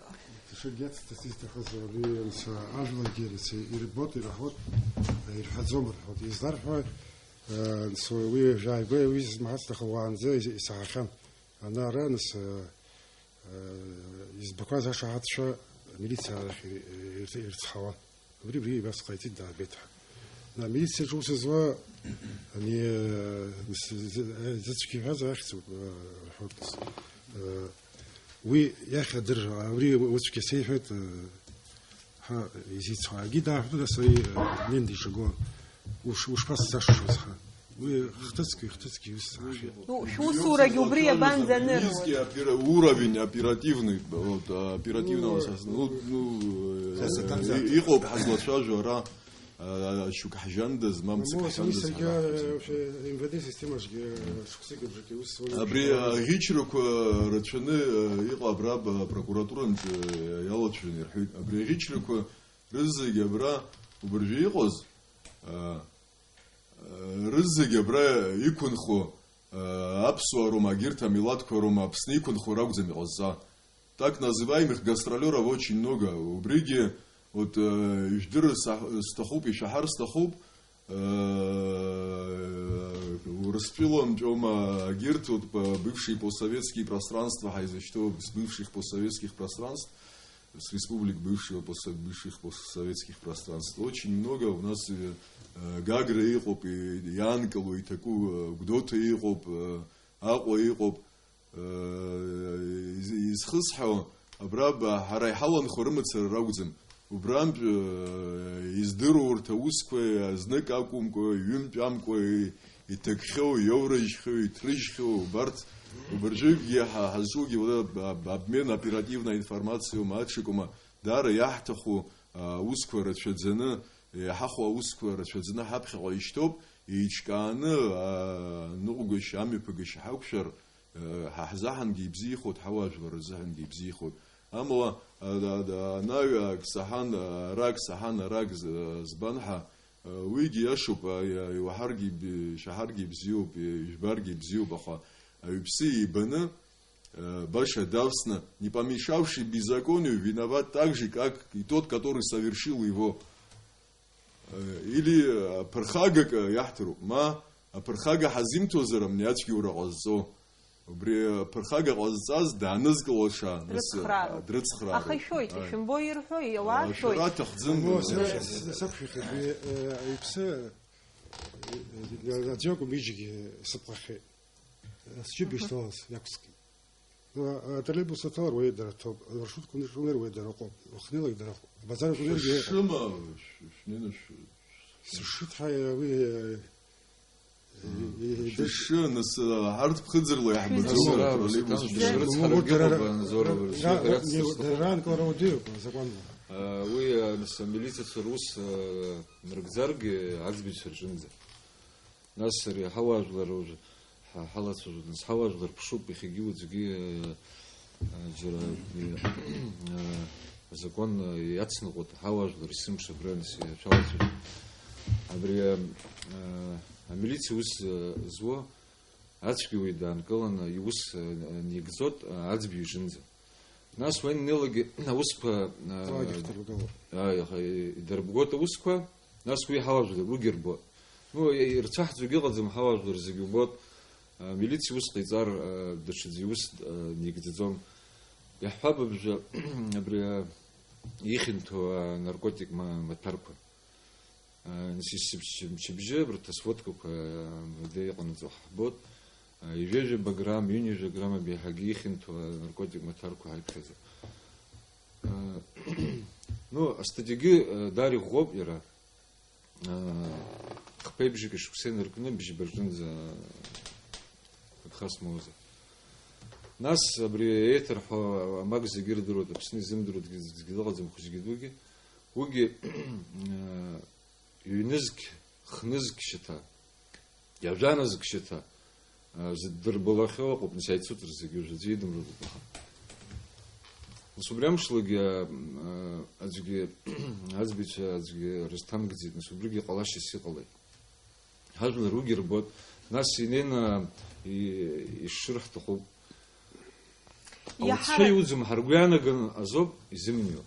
Ишагьацҵас исҭахыз абри анс ажәлагьы рыц ирбот, ираҳот, ирҳәаӡом рҳәот. Изларҳәо, э, анс уи жәааигәа уи змаҳац аҭаху уаанӡа ис-, исаҳахьан. Ана ара анс, э, э, избақәаз ашаҳаҭцәа амилициа арахь ир-, ир-, ирцҳауан. Убри, убри убас ҟаиҵеит, даагеит ҳәа. На, амилициаҿы ус зуа, Ани, э, з-, з-, э, зыцәгьа иҳәаз ахьӡуп, э, рҳәоит. Э, уи иахьа дыр-, абри уцәгьа сеиҳәеит, э, ҳа, изицәаагьы дааҳәны, нас ари, э, днеин дишаго, уш-, ушԥасзашшуаз, ҳа? Уи хҭыцки, хҭыцки ус саҳахьеит. Ну, шәусурагьы убри иабанӡанырмои? Низкий опера-, уровень оперативный, вот, оперативного Ну, сос-, ну, ну, э, Сасатан и-, иҟоуп ҳазлацәажәо ара. Ара шьоук ҳжьандаз, мамцк Ну, ҳжьандаз саргьы, ҳара ҳаҳәозар. э, вообще, М Д системаҿгьы, э, шықәсыки бжаки ус уаҩы Абри иҟаз. Аӷьычрақәа рацәаны, э, иҟоу абра, э, прокуратураҿы, э, иалацәажәаны ирҳәеит. Абри аӷьычрақәа рызегь абра убыржәы иҟаз, э, э, рызегь абра иқәынхо, э, аԥсуаа роума, агьырҭ амилаҭқәа роума, Аԥсны иқәынхо ракәӡам иҟазҵа. Так называемых гастролёров очень много. Убригьы, вот, э, ижәдырыр са-, сҭахуп, ишәаҳар сҭахуп, э, Урыстәыла амтәома, егьырҭ, вот, по-, бывшие постсоветские пространства ҳаизышьҭоу, с бывших постсоветских пространств, с республик бывшего, постсо-, бывших постсоветских пространств. Очень много у нас, э, э, Гагра иҟоуп, и-, иаанкыло иҭаку, э, Гәдоуҭа иҟоуп, э, Аҟәа иҟоуп. Э, из-, изхысҳәо, абра ба-, ҳара иҳаланхо рымацара ракәӡам. Убрантә, э, издыруа урҭ аусқәа, знык акәымкәа, ҩынтә амкәа, и-, иҭакхьоу, иоурыжьхьоу, иҭрыжьхьоу, убарҭ, убыржәыкгьы ҳа-, ҳазҿугьы, уара, об-, обмен оперативной информацией ума, аҽакума, даара иаҳҭаху, а, аусқәа рацәаӡаны, иаҳахәо аусқәа рацәаӡаны ҳаԥхьаҟа ишьҭоуп, еиҿкааны, а, аныҟәгашьа, амҩаԥгашьа ҳақәшәар, Ҳа ҳзаҳангьы ибзиахоит, ҳауаажәлар рзыҳәангьы ибзиахоит. Амала, а, а, а, анаҩ ак саҳан, а, арак саҳан, арак з-, збан ҳәа, а, уигьы иашоуп, а, иа-, иуаҳаргьы иб-, ишаҳаргьы ибзиоуп, ижәбаргьы ибзиоуп, аха аҩԥсы ибаны, а, баша давсны, не помешавший беззаконию виноват так же, как и тот, который совершил его. Или, э, ԥырхагак, э, иаҳҭароуп, ма аԥырхага ҳазимҭозар амни ацәгьоура ҟазҵо. Убри, э, аԥырхага ҟазҵаз даанызкылаша, нас, э, Дрыцхраароуп. Дрыцхраароуп. Аха ишәоит, Ааи. Ишәымбо ирҳәо, Э, иауа шәара шәоит. Аҭахӡам. О, сара с-, с-, сақәшәахьеит, уи, э, иԥсы, э, аӡәы акәым, ижьгьы сыԥхахьеит. Сџьыба ишҭалаз иақәскит. А, а, троллейбус аҭалар уаҩы дара ҭоуп, амаршрутқәа анырҿалар уаҩы дара ыҟоуп, уахнеилак дара ыҟоуп. Абазар аҿы уаныргьы Шәышыма, шә-, шәнеины шә-, Сышыт ҳәа уи, э, э, э, Шәышы, нас, а, ҳарҭ ԥхыӡырла иаҳбаӡом, Ара, троллейбус Русҭан, дышрыцҳарагьы Дара, ыҟоуп, Анзор, дара, Русиа дара, Федерациа дара, дара раанкылара уадаҩуп, азакәанла. А, уи, а, нас, амилициацәа рус, а, нарыгӡаргьы аӡбаҩцәа рҿынӡа. Нас ари ҳауаажәлар уажә ҳа-, ҳалацәажәоит, нас ҳауаажәлар ԥшуп иахьагьы уаҵәгьы, э, э, џьара, э, э, азакәан, э, иацныҟәоит, ҳауаажәлар есымша абра нас, э, шәалацәажәоит. Абри, э, э, амилициа ус, э, зуа ацәгьауаҩ даанкыланы иус, э, э, нигӡот, э, аӡбаҩ иҿынӡа. Нас уа иннеилакгьы аусқәа, а, Ааи, ихҭаргалоит. Ааи, аха идырбгоит аусқәа, нас уи ҳауаажәлар уигьы рбоит. Ну, и-, ирцәаҳҵогьы ыҟаӡам, ҳауаажәлар зегьы убоит. А, милициа ус ҟаиҵар, а, даҽаӡәы иус, а, нигӡаӡом. Иаҳҳәап, абжа, абри, а, ихьанҭоу, а, наркотик ма-, маҭәарқәа. Э, нас исыԥшьыбжьы абарҭ асводкақәа, э, мыжда иҟанаҵо ҳбоит. Э, ҩажәа грамм, ҩынҩажәа грамм абеиҳагьы ихьанҭоу анаркотик маҭәарқәа ҳаиԥхьаӡоит. Э, ну, астатиагьы, э, даара иӷәӷәоуп иара. Э, хԥеибжаки шықәса инаркны бжьба рҿынӡа ԥыҭха смоуазар. Нас абри еиҭарҳәо амак зегьы ирдыруеит, Аԥсны изымдыруа аӡәгьы, аӡәгьы дыҟаӡам, хәыҷгьы дугьы. Уигьы, э, ҩнызқь, хнызқь шьаҭа, ҩажәанызқь шьаҭа, э, зыддырбалахьоу ыҟоуп, нас иааицуҵар зегьы уажә аӡәы идымлароуп, аха. Нас убри амшлагьы, э, аӡәгьы, аӡбаҩцәа аӡәгьы рызҭамгӡеит, нас убригьы ҟалашьас иҟалеит. Ҳажәлар уигьы рбоит, нас инеины и-, ишшыр ҳҭахуп. Иаҳарак- Ауцәа иуӡом, ҳаргәы иаанаган азоуп изымҩуа.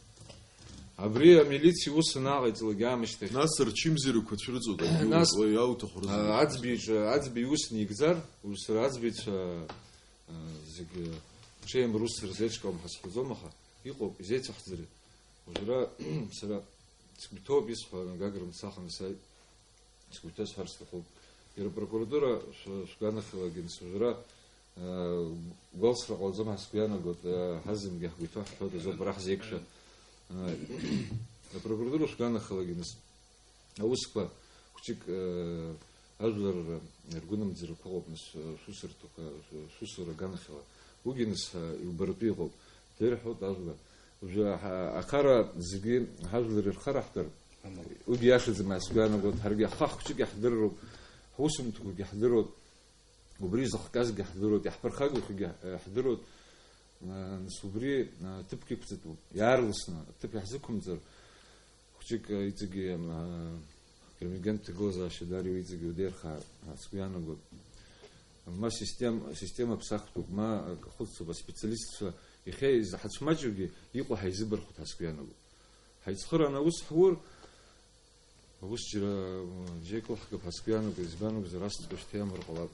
Абри амилициа ус анаҟаиҵалак аамышьҭахь. Нас рчымзарақәа цәырҵуеит, акгьы Нас, уа иауҭаху рызегьы. А, аӡбаҩ иҿы, аӡбаҩ ус нигӡар, ус ара аӡбаҩцәа, а, зегьы ҽеим рус рзеиҿкаауам ҳәа сҳәаӡом, аха иҟоуп, изеицаҳҵари. Уажәра сара сгәы иҭоуп исҳәо, Гагра мцаханы сааит. Сгәы иҭаз ҳәар сҭахуп. Иара апрокуратура шә-, шәганахьалагьы, нас уажәра, э, гәалсра ҟалаӡом ҳәа сгәы иаанагоит, э, ҳазынгьы ҳгәы иҭоу ҳҳәоит азоуп, ара ҳзеиқәшәа. Э, апрокуратура шәганахьалагьы, нас аусқәа хәҷык, э, ажәлар ргәынамӡарақәа ыҟоуп, нас, э, шәусурҭақәа, шәусура аганахьала. Уигьы, нас, э, иубаратәы иҟоуп. Дырҳәоит ажәлар. Уажәы ҳа-, ахара зегьы ҳажәлар ирхараҳтәыр, уигьы иашаӡам ҳәа сгәы иаанагоит, ҳаргьы ҳхы хәҷык иаҳдырроуп, ҳусумҭақәагьы ҳдыруеит, убри зыхҟьазгьы ҳдыруеит, иаҳԥырхагахьоугьы ҳдыруеит. Нас убри, а, ҭыԥк иқәҵатәуп. Иаарласны аҭыԥ иаҳзықәымҵар, хәҷык, а, иҵегьы, а, Григент ҭагылазаашьа дариу иҵегьы иудеирхаар ҳәа сгәы иаанагоит. Ма систем-, система ԥсахтәуп, ма акы хәыцуп, аспециалистцәа иахьа изаҳацәмаҷугьы иҟоу ҳаизыбархәуеит ҳәа сгәы иаанагоит. Ҳаицхырааны аус ҳур, аус џьара, м, бжьеиклаҳгап ҳәа сгәы иаанагоит, избан акәзар, ас ҵкы шьҭа иамур ҟалап.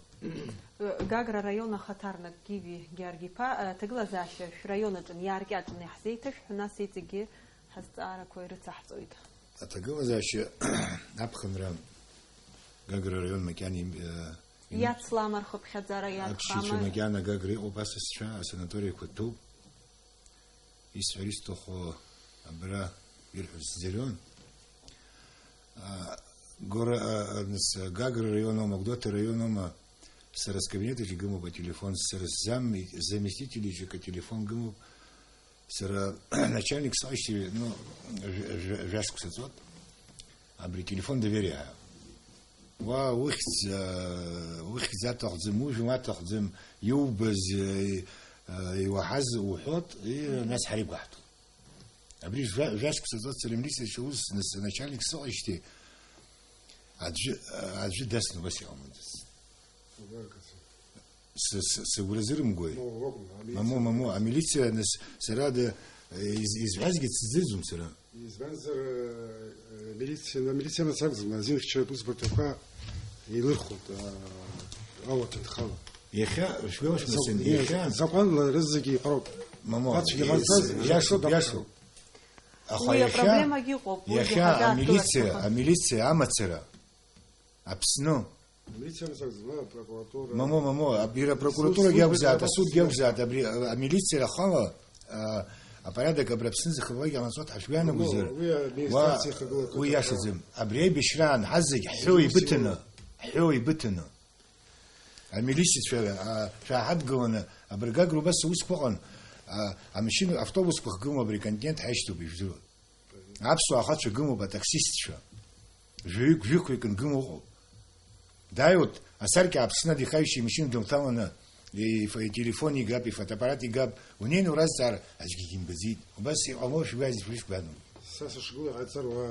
Гагра араион ахаҭарнак Гиви Георги-иԥа, аҭагылазаашьа шәраион аҿы иааркьаҿны иаҳзеиҭашәҳәо, нас иҵегьгьы ҳазҵаарақәа ирыцаҳҵоит. Аҭагылазаашьа аԥхынра Гагра араион макьана им-, э, им-, Иацлама рхыԥхьаӡара, иагхама? Аԥсшьацәа макьана Гагра иҟоуп асасцәа, асанаториақәа ҭәуп. Исҳәар исҭаху абра ирҳәо сзырион. А, Гора, а, а, нас, Гагра район аума, Гәдоуҭа район аума, сара скабинет аҿы игымоуп ателефон, сара сзам-, заместитель иҿы ателефон гымоуп, сара начальник сҟаижьҭеи, ну, жәа-, жәа-, жәашықәса ҵуеит, абри телефон доверия ҳәа. Уа ухьӡ, а, ухьӡ аҭахӡам, ужәла аҭахӡам, иубаз, а, а, иуаҳаз уҳәоит, и, нас ҳара игәаҳҭо. Абри жәа-, жәашықәса ҵуеит сара амилициаҿы аус, нас, начальник сыҟаижьҭеи аӡәы, аӡәы дасны убас иҟамлаӡац. Убаргацәа. С-, с-, сыгәра зырымгои? Ну, уакәым, амилициа. Мамоу, мамоу, амилициа, нас, сара да, из-, изҳәазгьы дсыздырӡом сара. Избанзар, э, э, милициа, амилициа мацаракӡам, азинхьчаратә усбарҭақәа еилырхуеит, а, ауаҭәанхала. Иахьа, шәгәалашәом, Зак-, Арсен, иахьа закәанла рызегьы иҟароуп. Мамоу, Ацәгьа мацаз, иас-, иашоуп, иашоуп. Аха уи иахьа, апроблемагьы ыҟоуп, уигьы иахьа ҳагьаарту амилициа, рацәахап. Амилициа амацара, Аԥсны. Амилициа мацаракӡам, а, прокуратура. Мамоу, мамоу, аб-, иара апрокуратурагьы Суд, акәзаат, суд, асудгьы суд. Акәзаат, абри, а, амилициа ахала, а, апорядок абри Аԥсны зыхыблагьы амацәа ҳашәгәаанагозар. Ну, уи администрациа Уа, ихагылоу уи ақыҭа иашаӡам. Абри аибашьраан ҳазегь ҳҳәо Зегьы еибыҭаны, усимоуп. Ҳҳәо еибыҭаны. Амилициацәа, а, шәааҳадгыланы, абыргагра убас аусқәа ыҟан, а, амашьына, автобусқәа хгылоуп, абри аконтинент ҳаишьҭоуп, ижәдыруа. Аԥсуаа ахацәа гымоуп, атаксистцәа. Жәаҩык, жәохәҩык нгыма ыҟоуп. Дааиуеит, асаркьа Аԥсны адихаҩшьа имашьына дынҭаланы, иф-, ителефон игап, ифотоаппарат игап, унеины уразҵаар, аӡәгьы имбаӡеит. Убас иҟамло шәгәази-, шәгәану? Са сышгылоу иҟаиҵар уа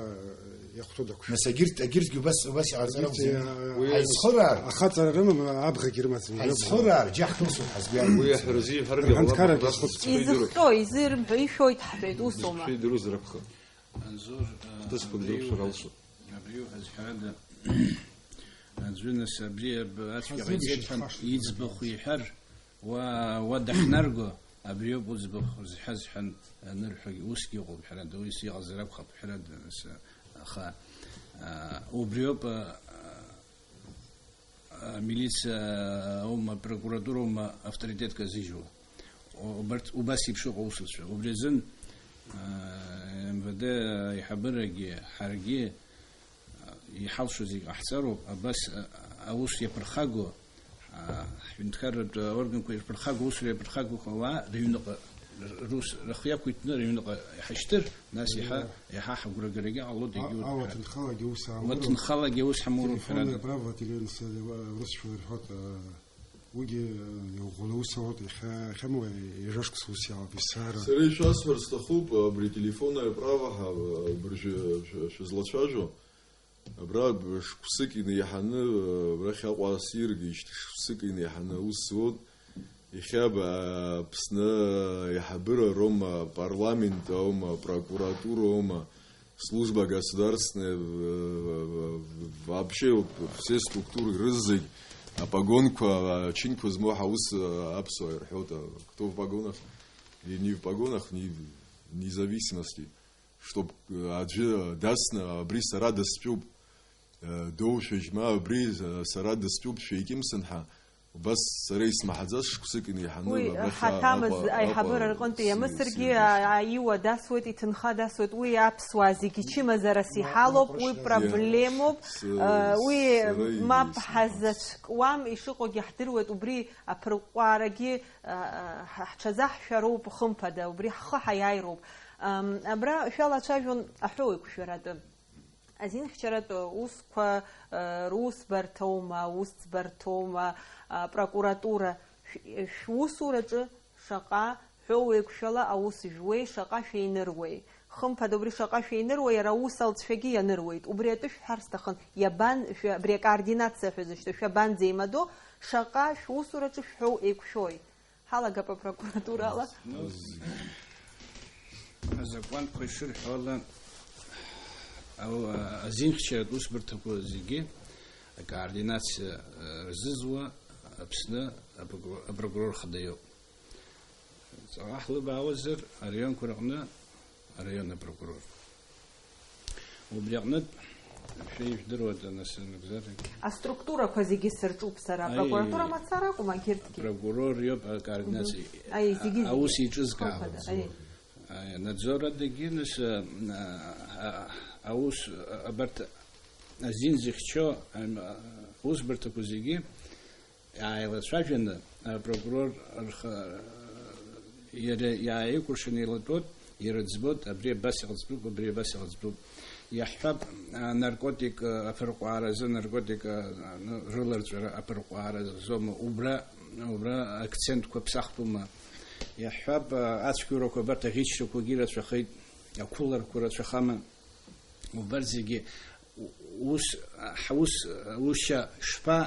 иахәҭоу дақәшәоит. Нас агьырҭ, агьырҭгьы убас, убас иҟарҵар Агьырҭ, акәӡами? а, Уи Ҳаицхыраар, ахаҵара рымам, абӷагь рымаӡам. Ҳаицхыраар, џьаҳҭусуп ҳазгәеиҭо. Уи ҳара зиҳәаргьы ҟалап, Аҳәынҭқарра убас дазхәыцып. Изыхҟьо, изы ирымҳәо, ишәоит ҳҳәеит, усоума? Шәидыруазар акәхап. Анзор, а, Хҭысқәак абри дырԥшыр иуҳәаз, алшоит. Абри иуҳәаз ҳәарада, аӡәы нас абри аб-, ацәгьа Ҳазыбжьеит ҟаиҵеит ҳәа ҳашҭа. Иӡбахә иҳәар, уа, уа дахьнарго, абриоуп уӡбахә зҳәаз ҳәа анырҳәогьы усгьы ыҟоуп, ҳәарада, уи сиҟазар акәхап, ҳәарада, нас, аха, а, убриоуп, а, а, амилициа аума, апрокуратура аума авторитетк азыжьуа? Убарҭ убас еиԥш ыҟоу аусуцәа. Убри азын, а, М В Д аиҳабырагьы, ҳаргьы, а, иҳалшо зегь ҟаҳҵароуп, абас, а, аус иаԥырхагоу, а, ҳҳәынҭқарратә органқәа ирԥырхагоу, аусура иаԥырхагоу ауаа рыҩныҟа, рус рхы иақәиҭны рыҩныҟа иҳашьҭыр, нас иаҳа, иаҳа ҳагәрагарагьы ҟалоит, А-, егьурҭ ауаҭәанхалагьы ус аамыруп. Ауаҭәанхалагьы ус ҳамоуроуп, Телефонное ҳәарада. Право, телефон, с-, урысшәала ирҳәоит, а, Уигьы, э, иӷәӷәаны аус ауеит, иахьа, иахьамуа ҩажәа шықәса ус иаауп, есааира. Сара ишәасҳәар сҭахуп, абри телефонное право ҳәа, э, абыржәы шәы-, шәызлацәажәо. Абра б-, шықәсык инеиҳаны, э, абрахь Аҟәа ссиргеижьҭеи шықәсык инеиҳаны аус зуеит. Иахьа б-, Аԥсны аиҳабыра роума, апарламент аума, апрокуратура аума, служба государственная, в-, в-, в-, вообще, вот, все структуры рызегь, апогонқәа, ачинқәа змоу ҳаус, аԥсуаа ирҳәоит, а, кто в погонах, и не в погонах, не, независимости, чтоб, э, аӡәы дасны, абри сара дыстәуп, Доушәа џьма абри, сара дыстәуп, шәеикьымсын ҳәа, убас сара исмаҳаӡаз шықәсык инеиҳаны Уи абрахь ҳаҭамыз Аҟәа, аиҳабыра Аҟәа рҟынтә иамысыргьы, сиҩызан. А, аиуа дасуеит, иҭынха дасуеит, уи аԥсуаа зегьы чымазарас Ма-, иҳалоуп, уи маҟәрышьа проблемоуп. С-, А, уи сара мап исмаҳац. Ҳазацәкуам, ишыҟоугьы ҳдыруеит, убри аԥырҟәаарагьы, а, а, ҳ-, ҳҽазаҳшәароуп, хымԥада, убри ҳхы ҳаиааироуп. Ам, абра шәалацәажәон аҳәоу еиқәшәаратәы. Азинхьчаратә усқәа, э, русбарҭоума, аусӡбарҭоума, апрокуратура, шә-, шәусураҿы шаҟа ҳәоу еиқәшәала аус жәуеи, шаҟа шәеиныруеи? Хымԥада, убри шаҟа шәеиныруеи, иара аус алҵшәагьы ианыруеит. Убри атәы шәҳәар сҭахын, иабан-, шәа-, абри акоординациа ҳәа зышьҭоу шәабанӡеимадоу, шаҟа шәусураҿы шәҳәоу еиқәшәои? Ҳалагап апрокуратурала. Ну, азакәанқәа ишырҳәо ала, ау-, азинхьчаратә усбарҭақәа зегьы акоординациа, э, рзызуа Аԥсны апрокур-, апрокурор хада иоуп. Ҵаҟа ҳлыбаауазар, араионқәа рҟны араионный апрокурор. Убри аҟнытә, шәа ижәдыруада, нас, анагӡара? Аструктурақәа зегьы сырҿуп сара, Аи, апрокуратура мацара акәым, агьырҭгьы. Апрокурор иоуп акоординациа. Мгм. Аи, зегьы, зегьы. Аус еиҿызкаауа. Хымԥада, аи. Аи, анадзор адагьы, нас, а, а, а, аус, а, абарҭ азин зыхьчо, ам, а, аусбарҭақәа зегьы, Иааилацәажәаны, апрокурор рхы, иара иааикәыршаны еилатәоит, ирыӡбоит, абри абас иҟаҵатәуп, абри абас иҟаҵатәуп. Иаҳҳәап, анаркотик, аԥырҟәааразы, анаркотик, а, ну, рыларҵәара аԥырҟәаара зоума, убра, убра акцентқәа ԥсахтәума. Иаҳҳәап, а, ацәгьоурақәа абарҭ аӷьычрақәагьы рацәахеит, ақәыларқәа рацәахама. Убарҭ зегьы ус, ҳус, ушьа шԥа,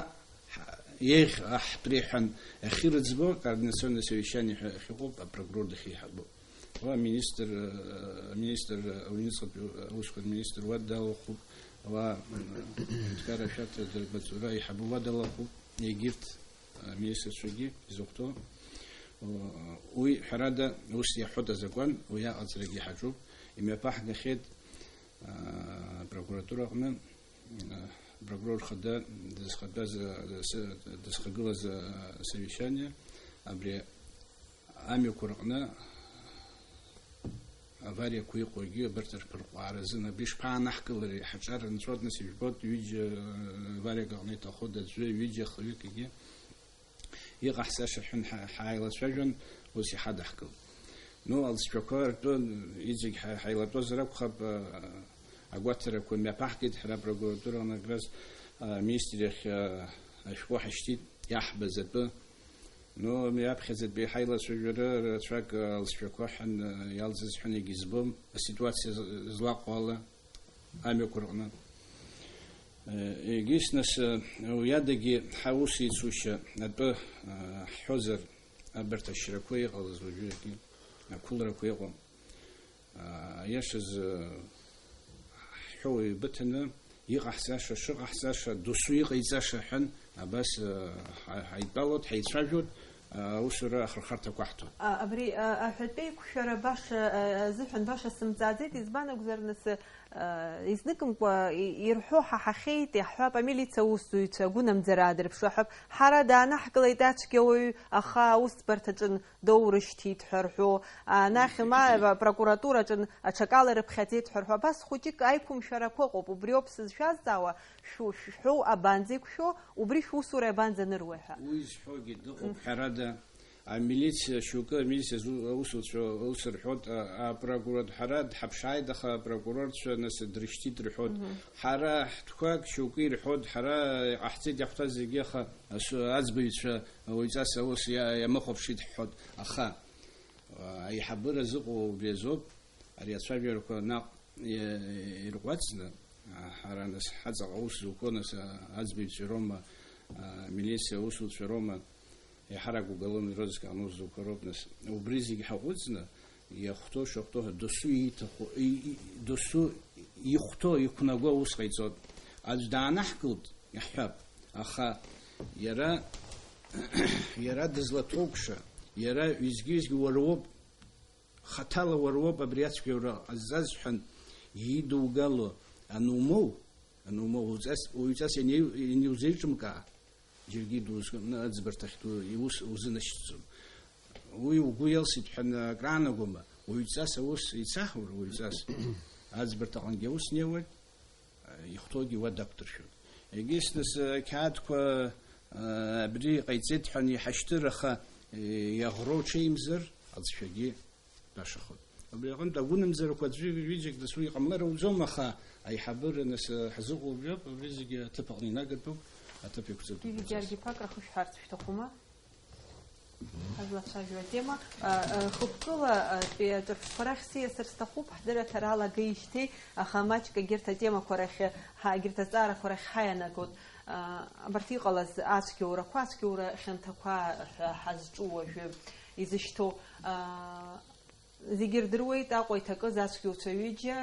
еиӷь аҳтәреи ҳәан ахьырыӡбо, координационное совещание ҳәа ахьыҟоуп, апрокурор дахьеиҳабу. Уа министр, э, министр, э, аҩныҵҟатәи аусқәа рминистр уа далахәуп, уа, э, аҳәынҭқарра ашәарҭа дырбаҵура аиҳабы уа далахәуп, егьырҭ, э, министрцәагьы изыхәҭоу. Уи, ҳәарада, ус иаҳәоит азакәан, уи аҟаҵарагьы ҳаҿуп, имҩаԥаҳгахьеит, Апрокуратураҟны, а, апрокурор хада дызхатәаз, а, сы-, дызхагылаз, а, асовещание, абри амҩақәа рҟны авариақәа иҟоугьы абарҭ рԥырҟәааразын, абри шԥаанаҳкылари, ҳаҿар нҵәоит, нас ижәбоит, ҩыџьа, а, авариак аҟны иҭахоит аӡәы, ҩыџьа, хҩыкгьы. Иҟаҳҵаша ҳәа ҳа-, ҳааилацәажәон, ус иҳадаҳкылт. Ну, алҵшәақәа ртәы иҵегь ҳа-, ҳаилатәозар акәхап, а, агәаҭарақәа мҩаԥаҳгеит ҳара апрокуратураҟны, акраз, а, аминистр иахь, а, ашәҟәы ҳашьҭит, иаҳбаз атәы. Ну, иаԥхьаӡатәи ҳаилацәажәара рацәак, а, алҵшәақәа ҳәан, а, иалҵыз ҳәан егьизбом, аситуациа з-, злаҟоу ала. Амҩақәа рҟны. Егьыс, нас, уи адагьы ҳаус еицушьа атәы, ҳҳәозар, абарҭ ашьрақәа иҟалаз уажәыгьы ақәыларақәа иҟоуп. Аиашаз, ҳҳәоу еибыҭаны, иҟаҳҵаша, шыҟаҳҵаша, досу иҟаиҵаша ҳәан, абас, ҳа-, ҳаидтәалоит, ҳаицәажәоит, аусура ахырхарҭақәа ҳҭоит. А, абри, а, аҳәатәеиқәшәара баша, а, азыҳәан баша сымҵааӡеит, избан акәзар, нас, а, изныкымкәа и-, ирҳәо ҳаҳахьеит, иаҳҳәап, амилициа аусзуҩцәа агәынамӡара аадырԥшуа ҳәа, ҳара даанаҳкылеит ацәгьа уаҩ, аха аусӡбарҭаҿын доурышьҭит ҳәа рҳәо, анахь ма апрокуратураҿын аҽакала рыԥхьаӡеит ҳәа рҳәо, абас хәыҷык аиқәымшәарақәа ыҟоуп, убриоуп сызшәазҵаауа, шәу-, шәҳәоу абанӡеиқәшәо, убри шәусура иабанӡаныруеи ҳәа. Уи зҳәогьы дыҟоуп, ҳәарада, амилициа, шьоукы амилициа зу-, аусуцәа ус рҳәоит, а-, апрокурор, ҳара дҳаԥшааит, аха апрокурорцәа нас дрышьҭит рҳәоит. Мгм. Ҳара ҳтәқәак шьоукы ирҳәоит, ҳара иҟаҳҵеит иаҳҭаз зегьы, аха асу-, аӡбаҩцәа ауаҩҵас аус иа-, иамыхәаԥшит ҳҳәоит. Аха, а, аиҳабыра зыҟоу убри азоуп, ари ацәажәарақәа наҟ и-, ирҟәаҵны, а, ҳара нас ҳаҵаҟа аус зуқәоу нас, а, аӡбаҩцәа роума, а, милициа аусуцәа роума, еиҳарак уголовный розыск аҟны узуқәа роуп нас. Убри зегь ҳаҟәыҵны, иахәҭоу шахәҭоу ҳәа досу ииҭаху, и-, и-, досу ихәҭоу, иқәнаго аус ҟаиҵоит. Аӡә даанаҳкылт, иаҳҳәап, аха иара, иара дызлаҭоукша, иара ҩызгьы-ҩызгьы уара уоуп, хаҭала уара уоуп абри ацәгьоура ҟазҵаз ҳәан идугало анумоу, Анума уаҩҵас, уаҩҵас иани-, ианиузеиҿымкаа, џьаргьы дузкны аӡбарҭахь ду-, иус узынашьҭӡом. Уи угәы иалсит ҳәа акраанагома, уаҩҵас аус еицаҳур, уаҩҵас аӡбарҭаҟынгьы аус неуеит, ихәҭоугьы уа дақәдыршәоит. Егьыс нас, ақьаадқәа, а, абри ҟаиҵеит ҳәа иҳашьҭыр, аха, е, иаӷроу ҽеимзар, аӡәшәагьы башахоит. Убри аҟынтә агәынамӡарақәа аӡәы ҩыџьак дасу иҟамлар ауӡом, аха аиҳабыра нас ҳзыҟоу жәоуп, абри зегьы аҭыԥ аҟны инагатәуп, аҭыԥ иқәҵатәуп. Ҩыџьа џьаргьы ԥак рахышәҳәарц шәҭахума? Ҳазлацәажәо атема, а, а, хықәкыла, а, тәи аҿырԥштәқәа рахь сиасыр сҭахуп, ҳдырраҭара алагеижьҭеи, аха маҷк егьырҭ атемақәа рахь, ҳа-, егьырҭ азҵаарақәа рахь ҳаианагоит. А, абарҭ иҟалаз ацәгьоурақәа, ацәгьоура хьанҭақәа ҳәа ҳазҿу уажәы изышьҭоу, а, Зегьы рдыруеит Аҟәа иҭакыз ацәгьоуцәа ҩыџьа,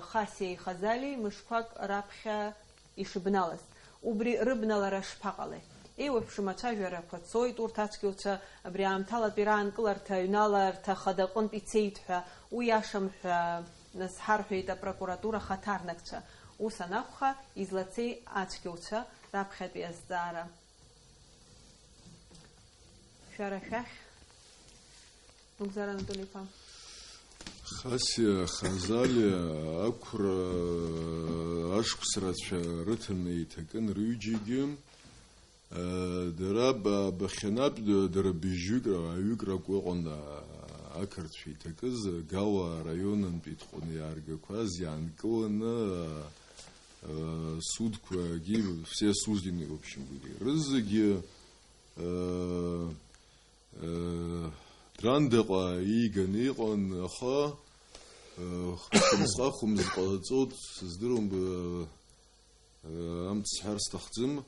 Хасиеи Хазалиеи, мышқәак раԥхьа ишыбналаз. Убри рыбналара шԥаҟалеи? Еиуеиԥшым ацәажәарақәа цоит, урҭ ацәгьоуцәа абри аамҭалатәи раанкыларҭа аҩналарҭа хада аҟынтә ицеит ҳәа, уи иашам ҳәа нас ҳарҳәеит апрокуратура ахаҭарнакцәа. Ус анакәха, излацеи ацәгьоуцәа раԥхьатәи азҵаара? Шәара шәахь, Нугзар Анатоли-иԥа. Хасиа, Хазалиа, ақәра, ашықәс рацәа рыҭаны иҭакын рҩыџьегьы. Дара ба-, бахьанатә, дара быжьҩык ра-, ҩык ракәы ыҟан, ақырҭцәа иҭакыз, Гала араионынтә итҟәаны иааргақәаз иаанкыланы, судқәагьы, все осужденные, в общем, были. Рызегьы, Драндаҟа ииганы иҟан, аха, хәымсҟа-хәымз ҟалҵоит, сыздыруам, амц сҳәар сҭахӡам.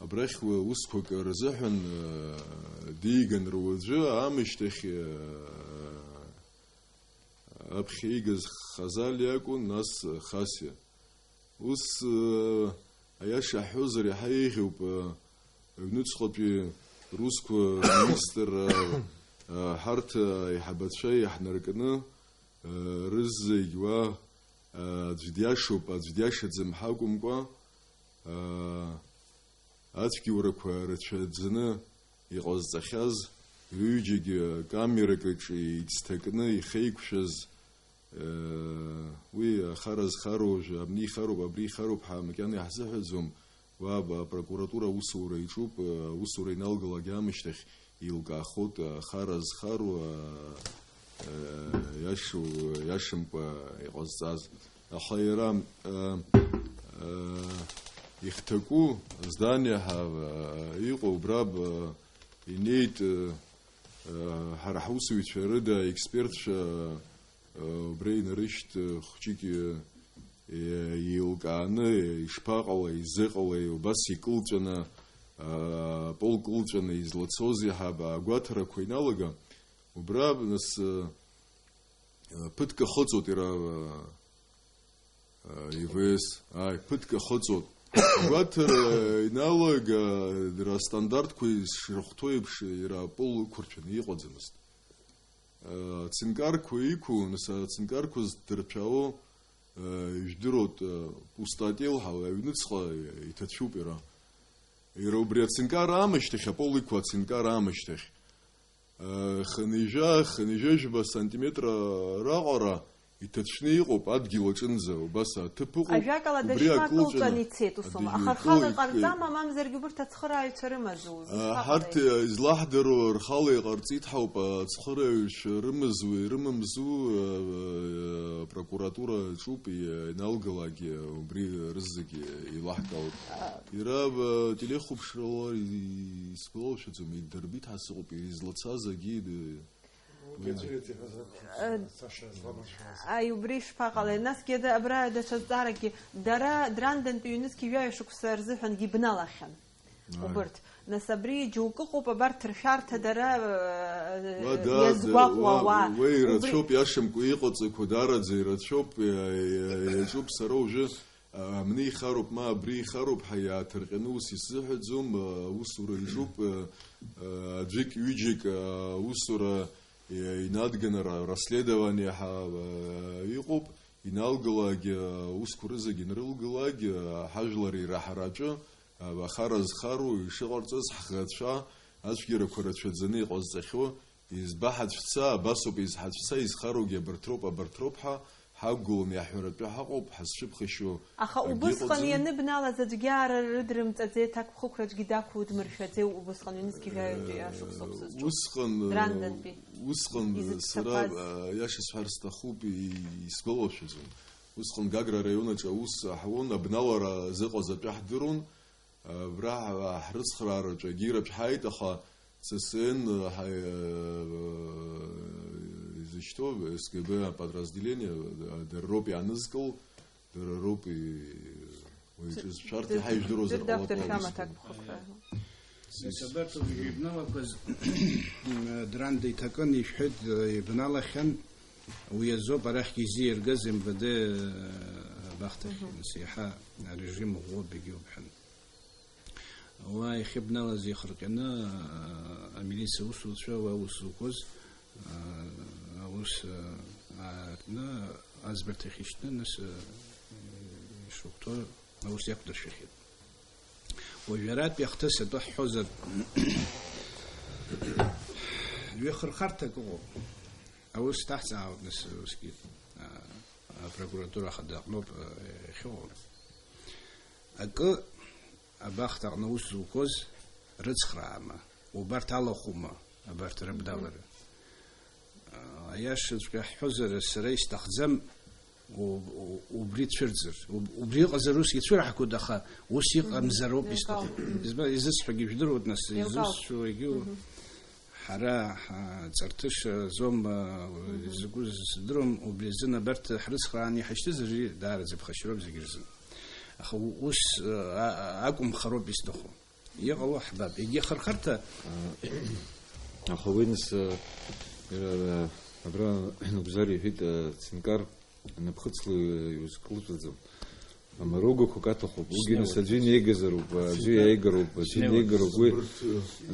Абрахь уа-, усқәак рзыҳәан, дииган руаӡәы, аамышьҭахь, аԥхьа иигаз Хазалиа акәын, нас Хасиа. Ус, э, аиаша ҳҳәозар, иаҳа еиӷьуп, э, аҩныҵҟатәи русқәа рминистрра, э, ҳарҭ аиҳабацәа иаҳнаркны, э, рызегь уа, э, аӡә диашоуп, аӡә диашаӡам ҳакәымкәа, э, Ацәгьоурақәа рацәаӡаны иҟазҵахьаз, рҩыџьагьы камерак рҿы ицҭакны ихеиқәшәаз, уи ахара зхароу, абни ихароуп, абри ихароуп ҳәа макьана иаҳзыҳәаӡом. Уа апрокуратура аусура иҿуп, аусура иналгалак аамышьҭахь еилкаахоит, ахара зхароу, а, а, иашоу, иашамкәа иҟазҵаз. Аха иара, а, а, ихҭаку здание ҳәа, а, иҟоу убра, а, инеит, а, а, ҳара ҳусуҩцәа рыда аекспертцәа, а, убра инарышьҭ, а, хәҷык, а, еилкааны, ишԥаҟалеи, изыҟалеи, убас икылҵәаны, а, пол кылҵәаны излацозеи ҳәа агәаҭарақәа иналага, убра, нас, а, ԥыҭк ахыҵуеит иара, а, а, И В С, ааи, ԥыҭк ахыҵуеит. Агәаҭара иналага, дара астандартқәа ишрыхәҭоу еиԥш, иара апол ықәыршәаны иҟаӡамызт. Ацинкарқәа иқәу, нас ацинкарқәа здырцәало, э, ижәдыруеит, э, пустотел ҳәа, аҩныҵҟа иҭацәуп иара. Иара убри ацинкар аамышьҭахь, аполикқәа ацинкар аамышьҭахь, э, хынҩажәа, хынҩажәижәаба сантиметр раҟара иҭацәны иҟоуп адгьыл аҿынӡа, убас аҭыԥ ыҟоуп. Ажәакала, убри дышԥакылҵәан акылҵәаны ицеит, ус аума? Аха рхала иҟарҵама, мамзаргьы убырҭ ацхырааҩцәа рымазу? А, ҳарҭ, ишԥаҟалеи? Излаҳдыруа, рхала иҟарҵеит ҳауп, ацхырааҩцәа рымазу, ирымамзу, а, а, апрокуратура аҿуп, и-, ианалгалак, убри рызегьы еилаҳкаауеит. А. Иара, а, телехәаԥшрала и-, исгәалашәаӡом, идырбеит ҳәа сыҟоуп, излацаз агьи д-, Э, Саша, зламыршәуаз. Ааи, убри ишԥаҟалеи? Насгьы ада-, абра даҽа зҵааракгьы, дара Драндантәи ҩнызқь жәаҩа шықәса рзыҳәангьы ибналахьан. Ааи. Убырҭ. Нас абри џьоукы ыҟоуп, абарҭ ршәарҭа дара, э, уа, да, иазгәаҟуа да, уа, уа. Уа убри ирацәоуп, иашамкәа иҟаҵақәоу даараӡа ирацәоуп, иа-, иа-, иаҿуп сара уажәы. Амни ихароуп, ма абри ихароуп ҳәа иааҭырҟьаны ус исзыҳәаӡом, аусура иҿуп, аӡәык-ҩыџьак аусура инадганы ра-, расследование ҳәа иҟоуп, Иналгалак, аусқәа рызегь инрылгалак, ҳажәлар ираҳараҿы, ахара зхароу ишыҟарҵаз, ҳӷацәа ацәгьарақәа рацәаӡаны иҟазҵахьоу, избаҳацәца, абасоуп изҳацәца, изхароугьы абарҭ роуп, абарҭ роуп ҳәа ҳақәгыланы иаҳҳәаратәы ҳаҟоуп, ҳазцәыԥхашьо Аха акгьы убысҟан ыҟаӡам. Ианыбналаз аӡәгьы ара рыдрымҵаӡеит, аҭакԥхықәраҿгьы дақәудмыршәаӡеи, убысҟан ҩнызқьи жәаҩатәи ашықәсоуп сызҿу. Усҟан, Рандатәи. Усҟан сара, Изыццакуаз. Иаша сҳәар сҭахуп, и-, исгәалашәаӡом. Усҟан Гагра араион аҿы аус ҳауан, абналара зыҟаз атәы ҳдыруан. Абра ҳ-, ҳрыцхраараҿы егьирабжьҳаит, аха Ц С Н ҳа-, изышьҭоу С Г Б аподразделение, дара роуп иаанызкыл, дара роуп и-, уи ҿызшәарҭа иҳаижәдыруазар ҟалап. Дырдақәтәашәа ҳәа амаҭәа сгәы. Нас абарҭ уажәы ибналақәаз, Дранда иҭакын, ишәҳәеит, ибналахьан, уи азоуп арахьгьы изииргаз М В Д абахҭахь, Мгм. Нас иаҳа арежим ӷәӷәоуп, егьоуп ҳәан. Уа иахьыбналаз ихырҟьаны, а, амилициа усуцәа уа ус зуқәыз, а, аус, а, аартны, аӡбарҭахь ишьҭны, нас, а, ишахәҭоу аус иақәдыршәахьеит. Уажәаратәи ахҭыс атәы ҳҳәозар, ҩыхырхарҭак ыҟоуп. Аус ҭаҳҵаауеит, нас, усгьы, а, апрокуратура ахада аҟноуп, а, иахьыҟоу. Акы абахҭаҟны аус зуқәоз рыцхраама, убарҭ алахәума, абарҭ рыбналара? Аиашаҵәҟьа ҳҳәозар, сара исҭахӡам у-, у-, убри цәырҵыр. Уб-, убри ыҟазар усгьы цәыраҳгоит, аха ус иҟамзароуп исҭаху. Избан, изысҳәогьы жәдыруеит, нас, изусҭцәоу егьу. Ҳара ҳҵарҭышазоума, изакәыз сыздыруам, убри азын абарҭ ҳрыцхрааны иҳашьҭыз ари даараӡа ԥхашьароуп зегь рзын. Аха у-, ус, а, а, акәымхароуп исҭаху. Иҟало ҳбап. Егьи ахырхарҭа. Аха уи нас, а, а, абра Нугзар иҳәеит, а, Цинкар Анаԥхыцла иузкылҵәаӡом. Амаругақәак аҭахуп. Уигьы нас аӡәы инеигароуп, аӡәы иааигароуп, аӡәы инеигароуп. Уи,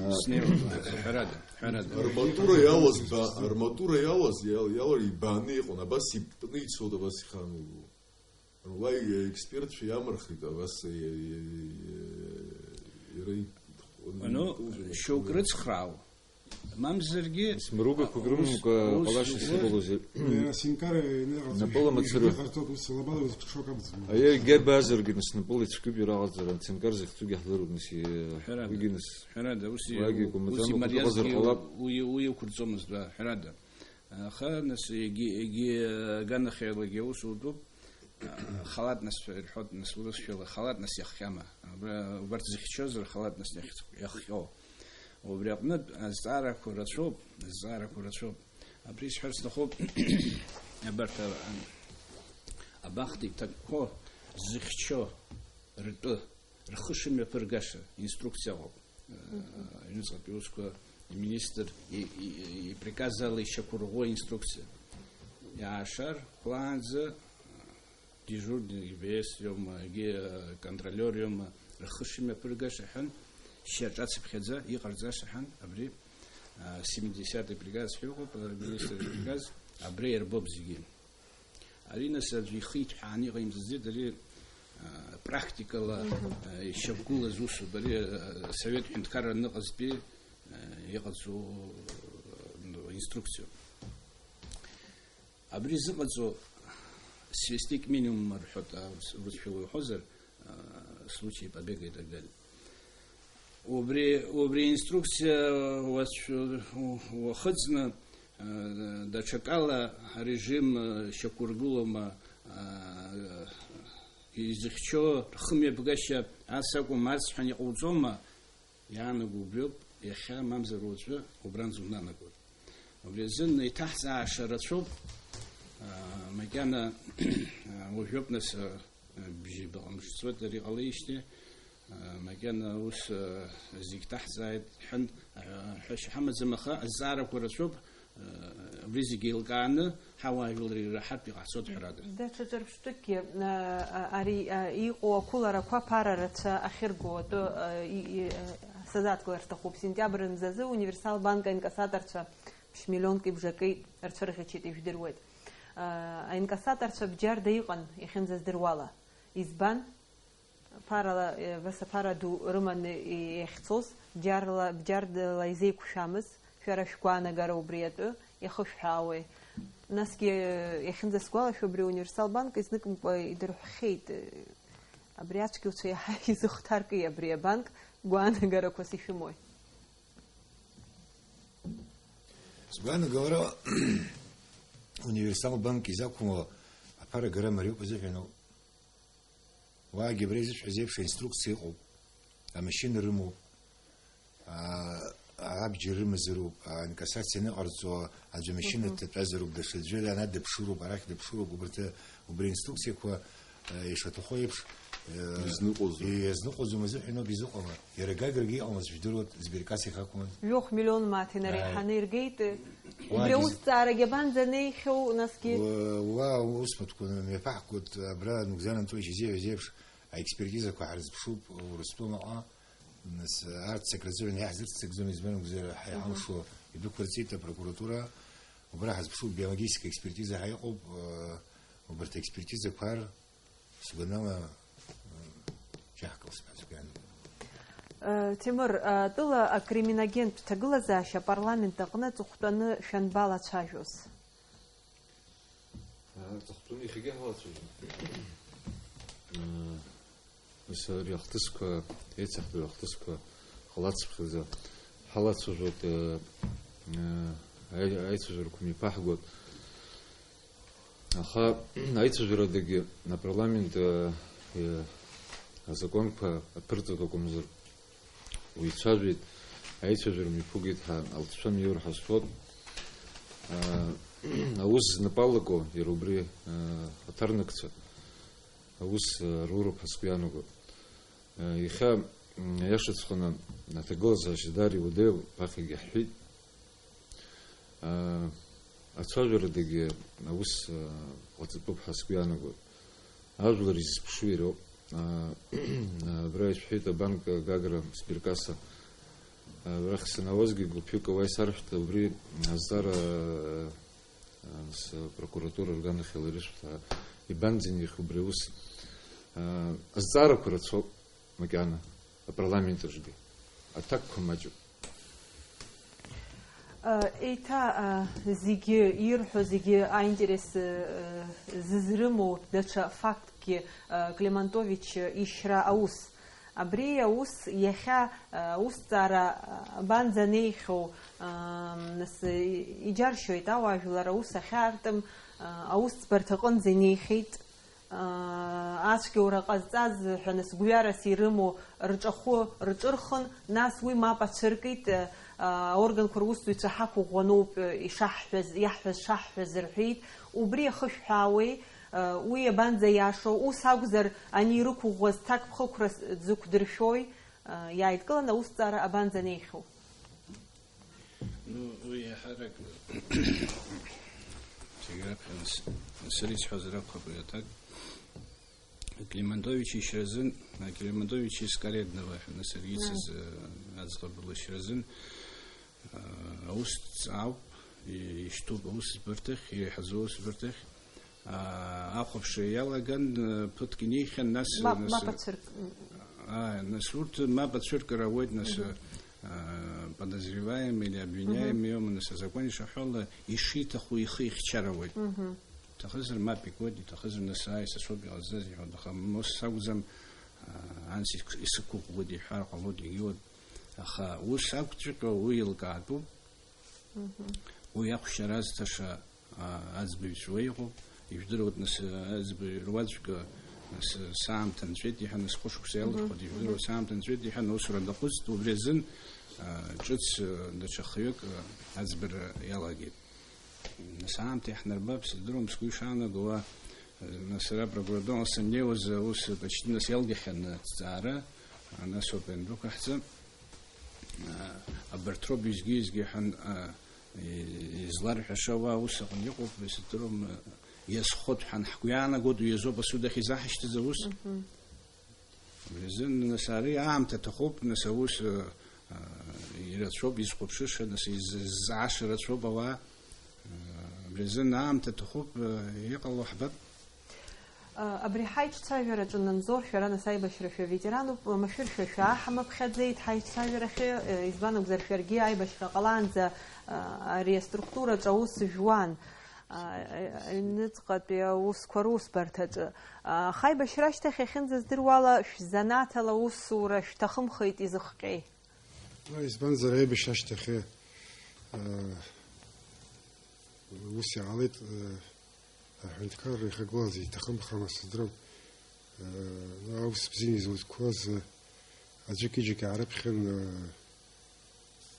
а, Снеиуеит, ҳәарада, ҳәарада. Арматура иалаз, ба-, арматура иалаз, иал-, иалар ибааны иҟан, абас ипны ицот, абас ихаан. Уа иекспертцәа иамырхит, абас, е-, е-, е-, иара и-, Ну, икылжәан шьоук рыцхраау. Мамзаргьы, Смыругақәак ус, рымамкәа ус, ҟалашьас ус, иҟалозеи? Иара Синкара иныҟарҵоит, Напыла мацара. Иҟарҵоит, ус лабала узыхҽуак амаӡам. Аиа, егьа базаргьы, нас, напыла ицәгьоуп ираҟаҵара, Цинкар зыхьӡугьы ҳдыруп, нас, и-, Ҳәарада. Уигьы, нас, Ҳәарада, ус и-, уаагьы ус гәамаӡамкәа имариазгьы дыҟазар ҟалап. Уи, уи иқәырҵомызт, ба, ҳәарада. Аха, нас, егьи, егьи, аганахьалагьы аус утәуп. Халатность ҳәа ирҳәоит, нас, урысшәала халатность иахҟьама? Абра, убарҭ зыхьчозар, халатность иахь-, иахҟьо. Убри аҟнытә азҵаарақәа рацәоуп, азҵаарақәа рацәоуп. Абри исҳәар сҭахуп, абарҭ а-, а-, абахҭа иҭакқәо зыхьчо ртәы, рхы шымҩаԥыргаша инструкциа ыҟоуп. Мгм. Аҩныҵҟатәи аусқәа иминистр и-, и-, иприказ ала ишьақәырӷәӷәо инструкциа. Иаашар, хәлаанӡа дежурный И В С иоума, егьи, э, контролер иоума, рхы шымҩаԥыргаша ҳәан, шьаҿа цыԥхьаӡа иҟарҵаша ҳәан, абри, э, семидесятый приказ ҳәа иҟоуп, э, министр приказ, абри ирбоуп зегьы. Ари, нас, аӡәы ихы иҭҳәааны иҟаимҵаӡеит, ари, э, практикала, Мгм. э, ишьақәгылаз усуп, ари, э, Совет ҳәынҭқарра аныҟазтәи, э, иҟаҵоу, э, инструкциоуп. Абри зыҟаҵоу свистик минимум рҳәоит, а, урыс-, урысшәала уҳәозар, а, случай побега и так далее. Убри, убри инструкциа уацә-, у-, уахыҵны, а, даҽакала арежим, а, шьақәыргылома, а, изыхьчо рхымҩаԥгашьа ас акәым, ас ҳәа иҟауҵома? Иаанаго убриоуп, иахьа, мамзар уаҵәы, убранӡа унанагоит. Убри азын еиҭаҳҵааша рацәоуп, аа, макьана, аа, уажәоуп, нас, аа, бжьы баҟа мшцоит ари ҟалеижьҭеи, аа, макьана ус, аа, зегь ҭаҳҵааит ҳәан, аа, ҳәашьа ҳамаӡам, аха азҵаарақәа рацәоуп, Абри зегьы еилкааны, ҳауаажәлар ираҳартә иҟаҳҵоит, ҳәарада. Даҽа ҿырԥштәыкгьы, а, а, ари, а, иҟоу ақәыларақәа аԥара рацәа ахьырго атәы, а, и, и, а, сазааҭгылар сҭахуп. Сентиабр мзазы Универсал банк аинкассаторцәа ԥшь миллионки бжаки рцәырӷьычит, ижәдыруеит. Аинкассаторцәа бџьарда иҟан, иахьынӡаздыруала. Избан? Ԥарала, абас аԥара ду рыманы иахьцоз, бџьарла, бџьардала изеиқәшәамыз, шәара шәгәаанагара убри атәы иахышәҳәаауеи? Насгьы, иахьынӡасгәалашәо, абри Универсал Банк изныкымкәа идырҳәхьеит. Абри ацәгьауцәа иаҳа изыхҭарки абри абанк гәаанагарақәас ишәымои? Сгәаанагара, Универсал Банк изақәымло аԥара агара мариоуп азыҳәаноуп. Уаагьы абра изышәҳәаз еиԥш, аинструкциа ыҟоуп, амашьына рымоуп, аа, абџьар рымазароуп, аинкассациа аныҟарҵо аӡә амашьына Мгм. дҭатәазароуп, даҽаӡәы ана дыԥшыроуп, арахь дыԥшыроуп, убарҭ, убри аинструкциақәа, э, ишаҭаху еиԥш, э, Изныҟәозу? Иазныҟәаӡом азыҳәаноуп изыҟала. Иара Гаграгьы иҟалаз жәдыруа, сберкасса ихы акәмызт. Жәохә миллион мааҭ инареиҳаны Ааи. иргеит. Убри Уаагьы аус з- ҵаарагьы абанӡанеихьоу, насгьы? Уа, уа аусмаҭқәа мҩаԥаҳгоит, абра Нугзар Анатольевич изеиҳәаз еиԥш, аекспертизақәа ҳарзыԥшуп Урыстәылаҟа. Нас, арҭ сакразыҳәан иаҳзырццакӡом, избан акәзар, ҳа Мгм. иҳалшо идәықәырҵеит апрокуратура. Убра ҳазԥшуп, биологическая экспертиза ҳәа иҟоуп, э, убарҭ аекспертизақәа ар-, Сгәанала, џьаҳкылс ҳәа сгәы иаанагоит. Э, Ҭемыр, э, атәыла акриминогентә ҭагылазаашьа апарламент аҟны аҵыхәтәаны шәанбалацәажәоз? Э, аҵыхәтәаны иахьагьы ҳалацәажәон. Э, нас ари ахҭысқәа, еицаҳтәу ахҭысқәа ҟалацыԥхьаӡа ҳалацәажәоит, э, э, аи-, аицәажәарақәа мҩаԥаҳгоит. Аха аицәажәарадагьы апарламент, э, э, азакәанқәа аԥырҵак акәымзар, уицәажәеит, аицәажәара мҩаԥугеит ҳәа алҵшәа мҩоур ҳазшоит. Э, аус знапалаго иара убри, э, аҭарнакцәа аус, э, руроуп ҳәа сгәы иаанагоит. Э, иахьа, м, аиашаҵәҟьаны аҭагылазаашьа даара иуадаҩуп, ԥахьагьы ҳҳәеит. Аа, ацәажәарадагьы аус, аа, ҟаҵатәуп ҳәа сгәы иаанагоит. Ажәлар изызԥшу иароуп. Аа, абра ишәҳәеит, абанк Гагра сберкасса. Абрахь санаозгьы гәыԥҩык ауаа исарҳәт, убри азҵаара, аа, нас апрокуратура орган ахь иларышәт, аа, ибанӡанихьеи убри аус? Аа, азҵаарақәа рацәоуп. Макьана апарламент аҿгьы аҭакқәа маҷуп. Еиҭа, а, зегьы ирҳәо, зегьы аинтерес, э, зызрымоу даҽа факткгьы, э, Климантович ишьра аус. Абри аус иахьа, э, аусҭҵаара, э, абанӡанеихьоу, э, нас, э, иџьаршьоит ауаажәлар аус ахьаартым, э, аусӡбарҭаҟынӡа инеихьеит. Ацәгьоура ҟазҵаз ҳәа нас гәҩарас ирымоу рҿахәы рҿырхын, нас уи мап ацәыркит, аорганқәа русзуҩцәа ҳақәыӷәӷәаноуп ишаҳҳәаз, иаҳҳәаз шаҳҳәаз рҳәеит. Убри ахышәҳәаауеи, уи абанӡа иашоу, ус акәзар, ани ирықәыӷәӷәаз ҭакԥхықәра дзықәдыршәои, иааидкыланы аусҭҵаара абанӡанеихьоу? Ну, уи иаҳарак зегь раԥхьа нас, сара исҳәазар акәхап уи аҭак. Климентович ишьразын, а, Климентович из Каредного ҳәа нас аргьы ицыз, а, аӡӷаб лышьразын, а, аус ҵаауп, и-, ишьҭоуп аусӡбарҭахь, иреиҳаӡоу аусӡбарҭахь. Аа, ахәаԥшра иалаган, э, ԥыҭк инеихьан, нас, Мап, нас, мап ацәырк-, аа, нас урҭ мап ацәыркыр ауеит, нас, Мгм. э, подозреваемый или обвиняемый Мгм. иоума, нас, азакәан ишаҳәо ала, ишиҭаху ихы ихьчар ауеит. Мгм. Иҭахызар мап икуеит, иҭахызар, нас, ааи, сасоуп иҟазҵаз, иҳәоит, аха ус акәӡам, аа, анс исықәыӷәӷәоит иҳәар ҟалоит, егьиуеит. Аха ус акәҵәҟьоу уи еилкаатәуп. Мгм. Уи ахәшьара азҭаша, а, аӡбаҩцәа уа иҟоуп. Ижәдыруеит, нас, аӡбаҩ руаӡәк, нас, саамҭа нҵәеит, иҳәа, нас, хәышықәса Мгм. иалырхуеит, ижәдыруеит, Мгм. саамҭа нҵәеит, иҳәан, аусура даҟәыҵт, убри азын, а, ҿыц, а, даҽа хҩык, а, аӡбара иалагеит. Нас аамҭа иаҳнарбап, сыздыруам, сгәы ишаанаго уа, а, нас, сара апрокуратураҟа саннеиуаз, аус, а, почти, нас, иалгахьан аҭҵаара, а, нас ауп иандәықәаҳҵа. Абарҭ роуп изгьы-изгьы ҳәан, а, и-, изларҳәаша уа аус аҟны иҟоуп, исыздыруам, а, иазхәыҭ ҳәан ҳгәы иаанагоит, уи азоуп асуд ахь изаҳашьҭыз аус. Мгм. Убри азын, нас, ари аамҭа аҭахуп, нас, аус, а, а, ирацәоуп, изхәаԥшыша, нас, из-, иззааша рацәоуп ауаа, а, Абри азын аамҭа ҭахуп, э, иҟало ҳбап. Абри ҳаиҿцәажәараҿы, Нанзор, шәара нас аибашьра шәаветерануп, машәыршәа шәааҳамыԥхьаӡеит ҳаиҿцәажәарахьы, э, избан акәзар, шәаргьы аибашьра ҟалаанӡа, э, ари аструктураҿы аус жәуан, э, аҩныҵҟатәи аусқәа русбарҭаҿы. Аха аибашьра ашьҭахь, иахьынӡаздыруала, шәзанааҭ ала аусура шәҭахымхеит, изыхҟьеи? Избанзар, аибашьра ашьҭахь, э, ус иҟалеит, э, аҳәынҭқарра ихагылаз иҭахымхама сыздырам. Э, аус бзианы излазқәаз, э, аӡәык-ҩыџьак аарыԥхьан, э,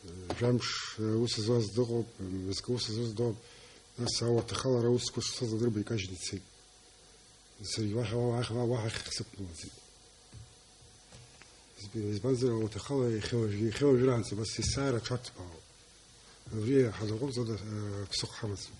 э, жәамш, э, ус зуаз дыҟоуп, мызкы ус зуаз дыҟоуп, нас ауаҭахалара аусқәа шцоз адырба икажьны ицеит. Саргьы уахь, уахь, уахь, уахь сықәгылаӡеит. Изб-, избанзар, ауаҭахала иахьа уажәы, иахьа уажәраанӡа абас есааира аҽарҭбаауп. Абри ҳазыҟәымҵуада, э, ԥсыхәа ҳамаӡам.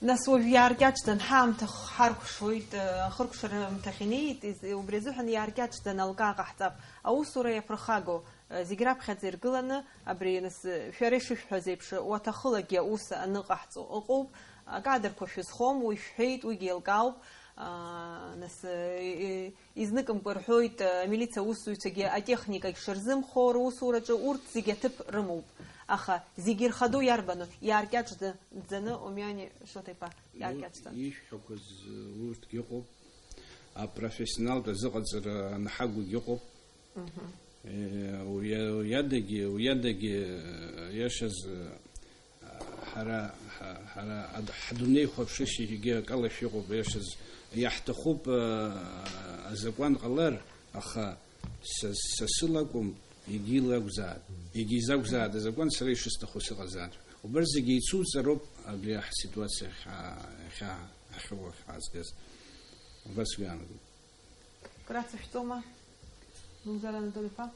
Нас уажә иааркьаҿӡан, ҳаамҭа х-, ҳаркәшоит, э, ахыркәшара амҭахь инеит, из-, убри азыҳәан иааркьаҿӡан алкаа ҟаҳҵап. Аусура иаԥырхагоу, э, зегь раԥхьаӡа иргыланы, абри, нас, э, шәара ишышәҳәаз еиԥш, уаҭахылагьы аус аныҟаҳҵо ыҟоуп. Акадрқәа шәызхом, уи шәҳәеит, уигьы еилкаауп. Аа, нас, э, э, Изныкымкәа рҳәоит, э, амилициа аусзуҩцәагьы атехникагь шырзымхо русураҿы, урҭ зегьы аҭыԥ рымоуп. Аха зегьы ирхадоу иарбану? Иааркьаҿӡаны Омиани Шоҭа-иԥа иааркьаҿӡаны. Ишәҳәақәаз, э, урҭгьы ыҟоуп. Апрофессионалтә азыҟаҵара анҳагугьы ыҟоуп. Мгм. Э, уи-, уиадагьы, уиадагьы, э, иашаз, э, Ҳара, ҳа-, ҳара ад-, ҳдунеи хәаԥшышьагьы акалашәа иҟоуп, иашаз, иаҳҭахуп, а, азакәан ҟалар, аха са, са сыла акәым, егьи ила акәзаат, егьи изакәзаат азакәан, сара ишысҭаху сыҟазаат. Убар зегьы еицуҵароуп абри ҳситуациа ахьа-, ахьа-, ахьыҟоу ахьаазгаз. Убас уи аанагоит. Крацышәҵома, Нузара Анатолий-иԥа?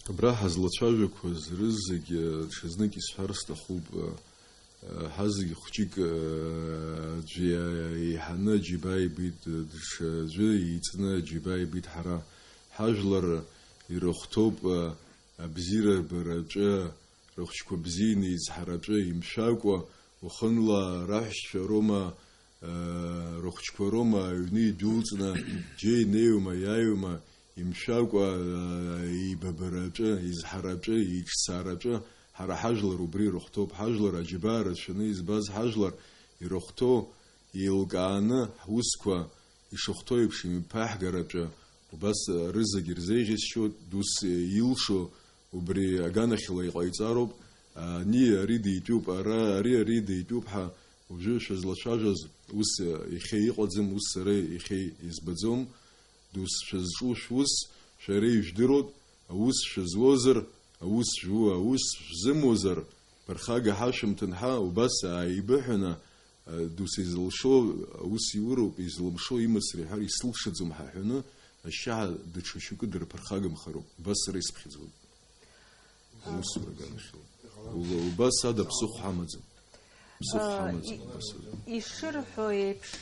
Абра ҳазлацәажәақәаз рызегьы ҽазнык исҳәар сҭахуп. Ҳазегь хәҷык аӡәы еиҳаны аџьабаа ибеит, даҽа аӡәы еиҵны аџьабаа ибеит. Ҳара ҳажәлар ирыхәҭоуп абзиабараҿы, рыхәҷқәа бзианы изҳараҿы имшәакәа, уахынла раҳәшьцәа роума, рыхәҷқәа роума аҩны идәылҵны, џьа инеиуама, иааиуама, имшәакәа, еибабараҿы, изҳараҿы, иҿцаараҿы, ҳара ҳажәлар убри ирыхәҭоуп. Ҳажәлар аџьабаа рацәаны избаз ҳажәлар ирыхәҭоу, еилкааны ҳусқәа ишахәҭоу еиԥш имҩаԥаҳгараҿы, убас рызегь ирзеиӷьасшьоит, дус илшо убри аганахьала иҟаиҵароуп, ани ари дитәуп, ара, ари, ари дитәуп ҳәа уажәы шәызлацәажәаз ус иахьа иҟаӡам, ус сара иахьа избаӡом, дус шәызҿу шәус шәара ижәдыруеит, аус шәызуозар, аус шәу, аус шәзымуазар, ԥырхага ҳашәымҭан ҳәа убас ааибыҳәаны, дус изылшо аус иуроуп, изылымшо имыцра иҳәар исылшаӡом ҳәа ҳәаны, ашьшьаҳәа даҽа шьоукы дырԥырхагамхароуп, убас сара исыԥхьаӡоит. Аусура аганахьала. Уба-, убас ада ԥсыхәа ҳамаӡам. Ԥсыхәа Аа, ҳамаӡам, и-, убас ада. Ишырҳәо еиԥш,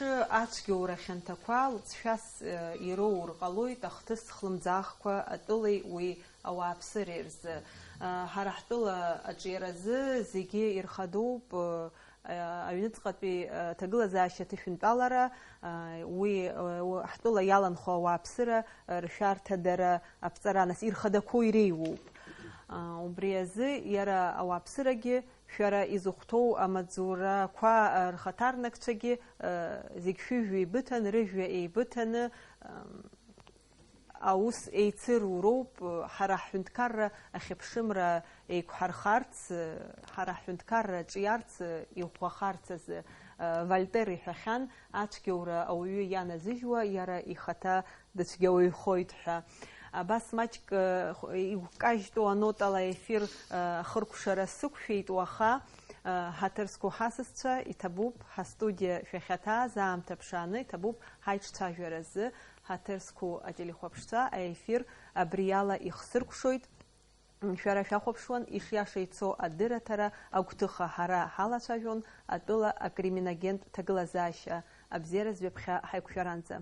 ацәгьоура хьанҭақәа лҵшәас, э, ироур ҟалоит ахҭыс хлымӡаахқәа атәылеи уи ауааԥсыреи рзы. Э, ҳара ҳтәыла аҿиаразы зегьы ирхадоуп, э, аҩныҵҟатәи, э, ҭагылазаашьа аҭышәынтәалара, э, уи, э, уа-, ҳтәыла иаланхо ауааԥсыра, э, ршәарҭадара, аԥҵара, нас ирхадақәоу иреиуоуп. Э, убри азы иара ауааԥсырагьы шәара изыхәҭоу амаҵзурақәа, э, рхаҭарнакцәагьы, э, зегь шәыжәҩа еибыҭан, рыжәҩа еибыҭаны, э, Аус еицыруроуп, ҳара ҳҳәынҭқарра ахьыԥшымра еиқәҳархарц, ҳара ҳҳәынҭқарра ҿиарц, иӷәӷәахарц азы. Вольтер иҳәахьан, ацәгьоура ауаҩы ианазыжьуа, иара ихаҭа дыцәгьауаҩхоит ҳәа. Абас маҷк игәкажьтәу анотала аефир ахыркәшара сықәшәеит уаха, ҳаҭыр зқәу ҳасасцәа, иҭабуп ҳастудиа шәахьаҭааз аамҭа ԥшааны, иҭабуп ҳаиҿцәажәаразы. Ҳаҭыр зқәу ателехәаԥшцәа аефир абриала ихсыркәшоит. Шәара шәахәаԥшуан, ишиаша ицо адырраҭара агәҭыха, ҳара ҳалацәажәон атәыла акриминогентә ҭагылазаашьа. Абзиаразы ҩаԥхьа ҳаиқәшәаранӡа.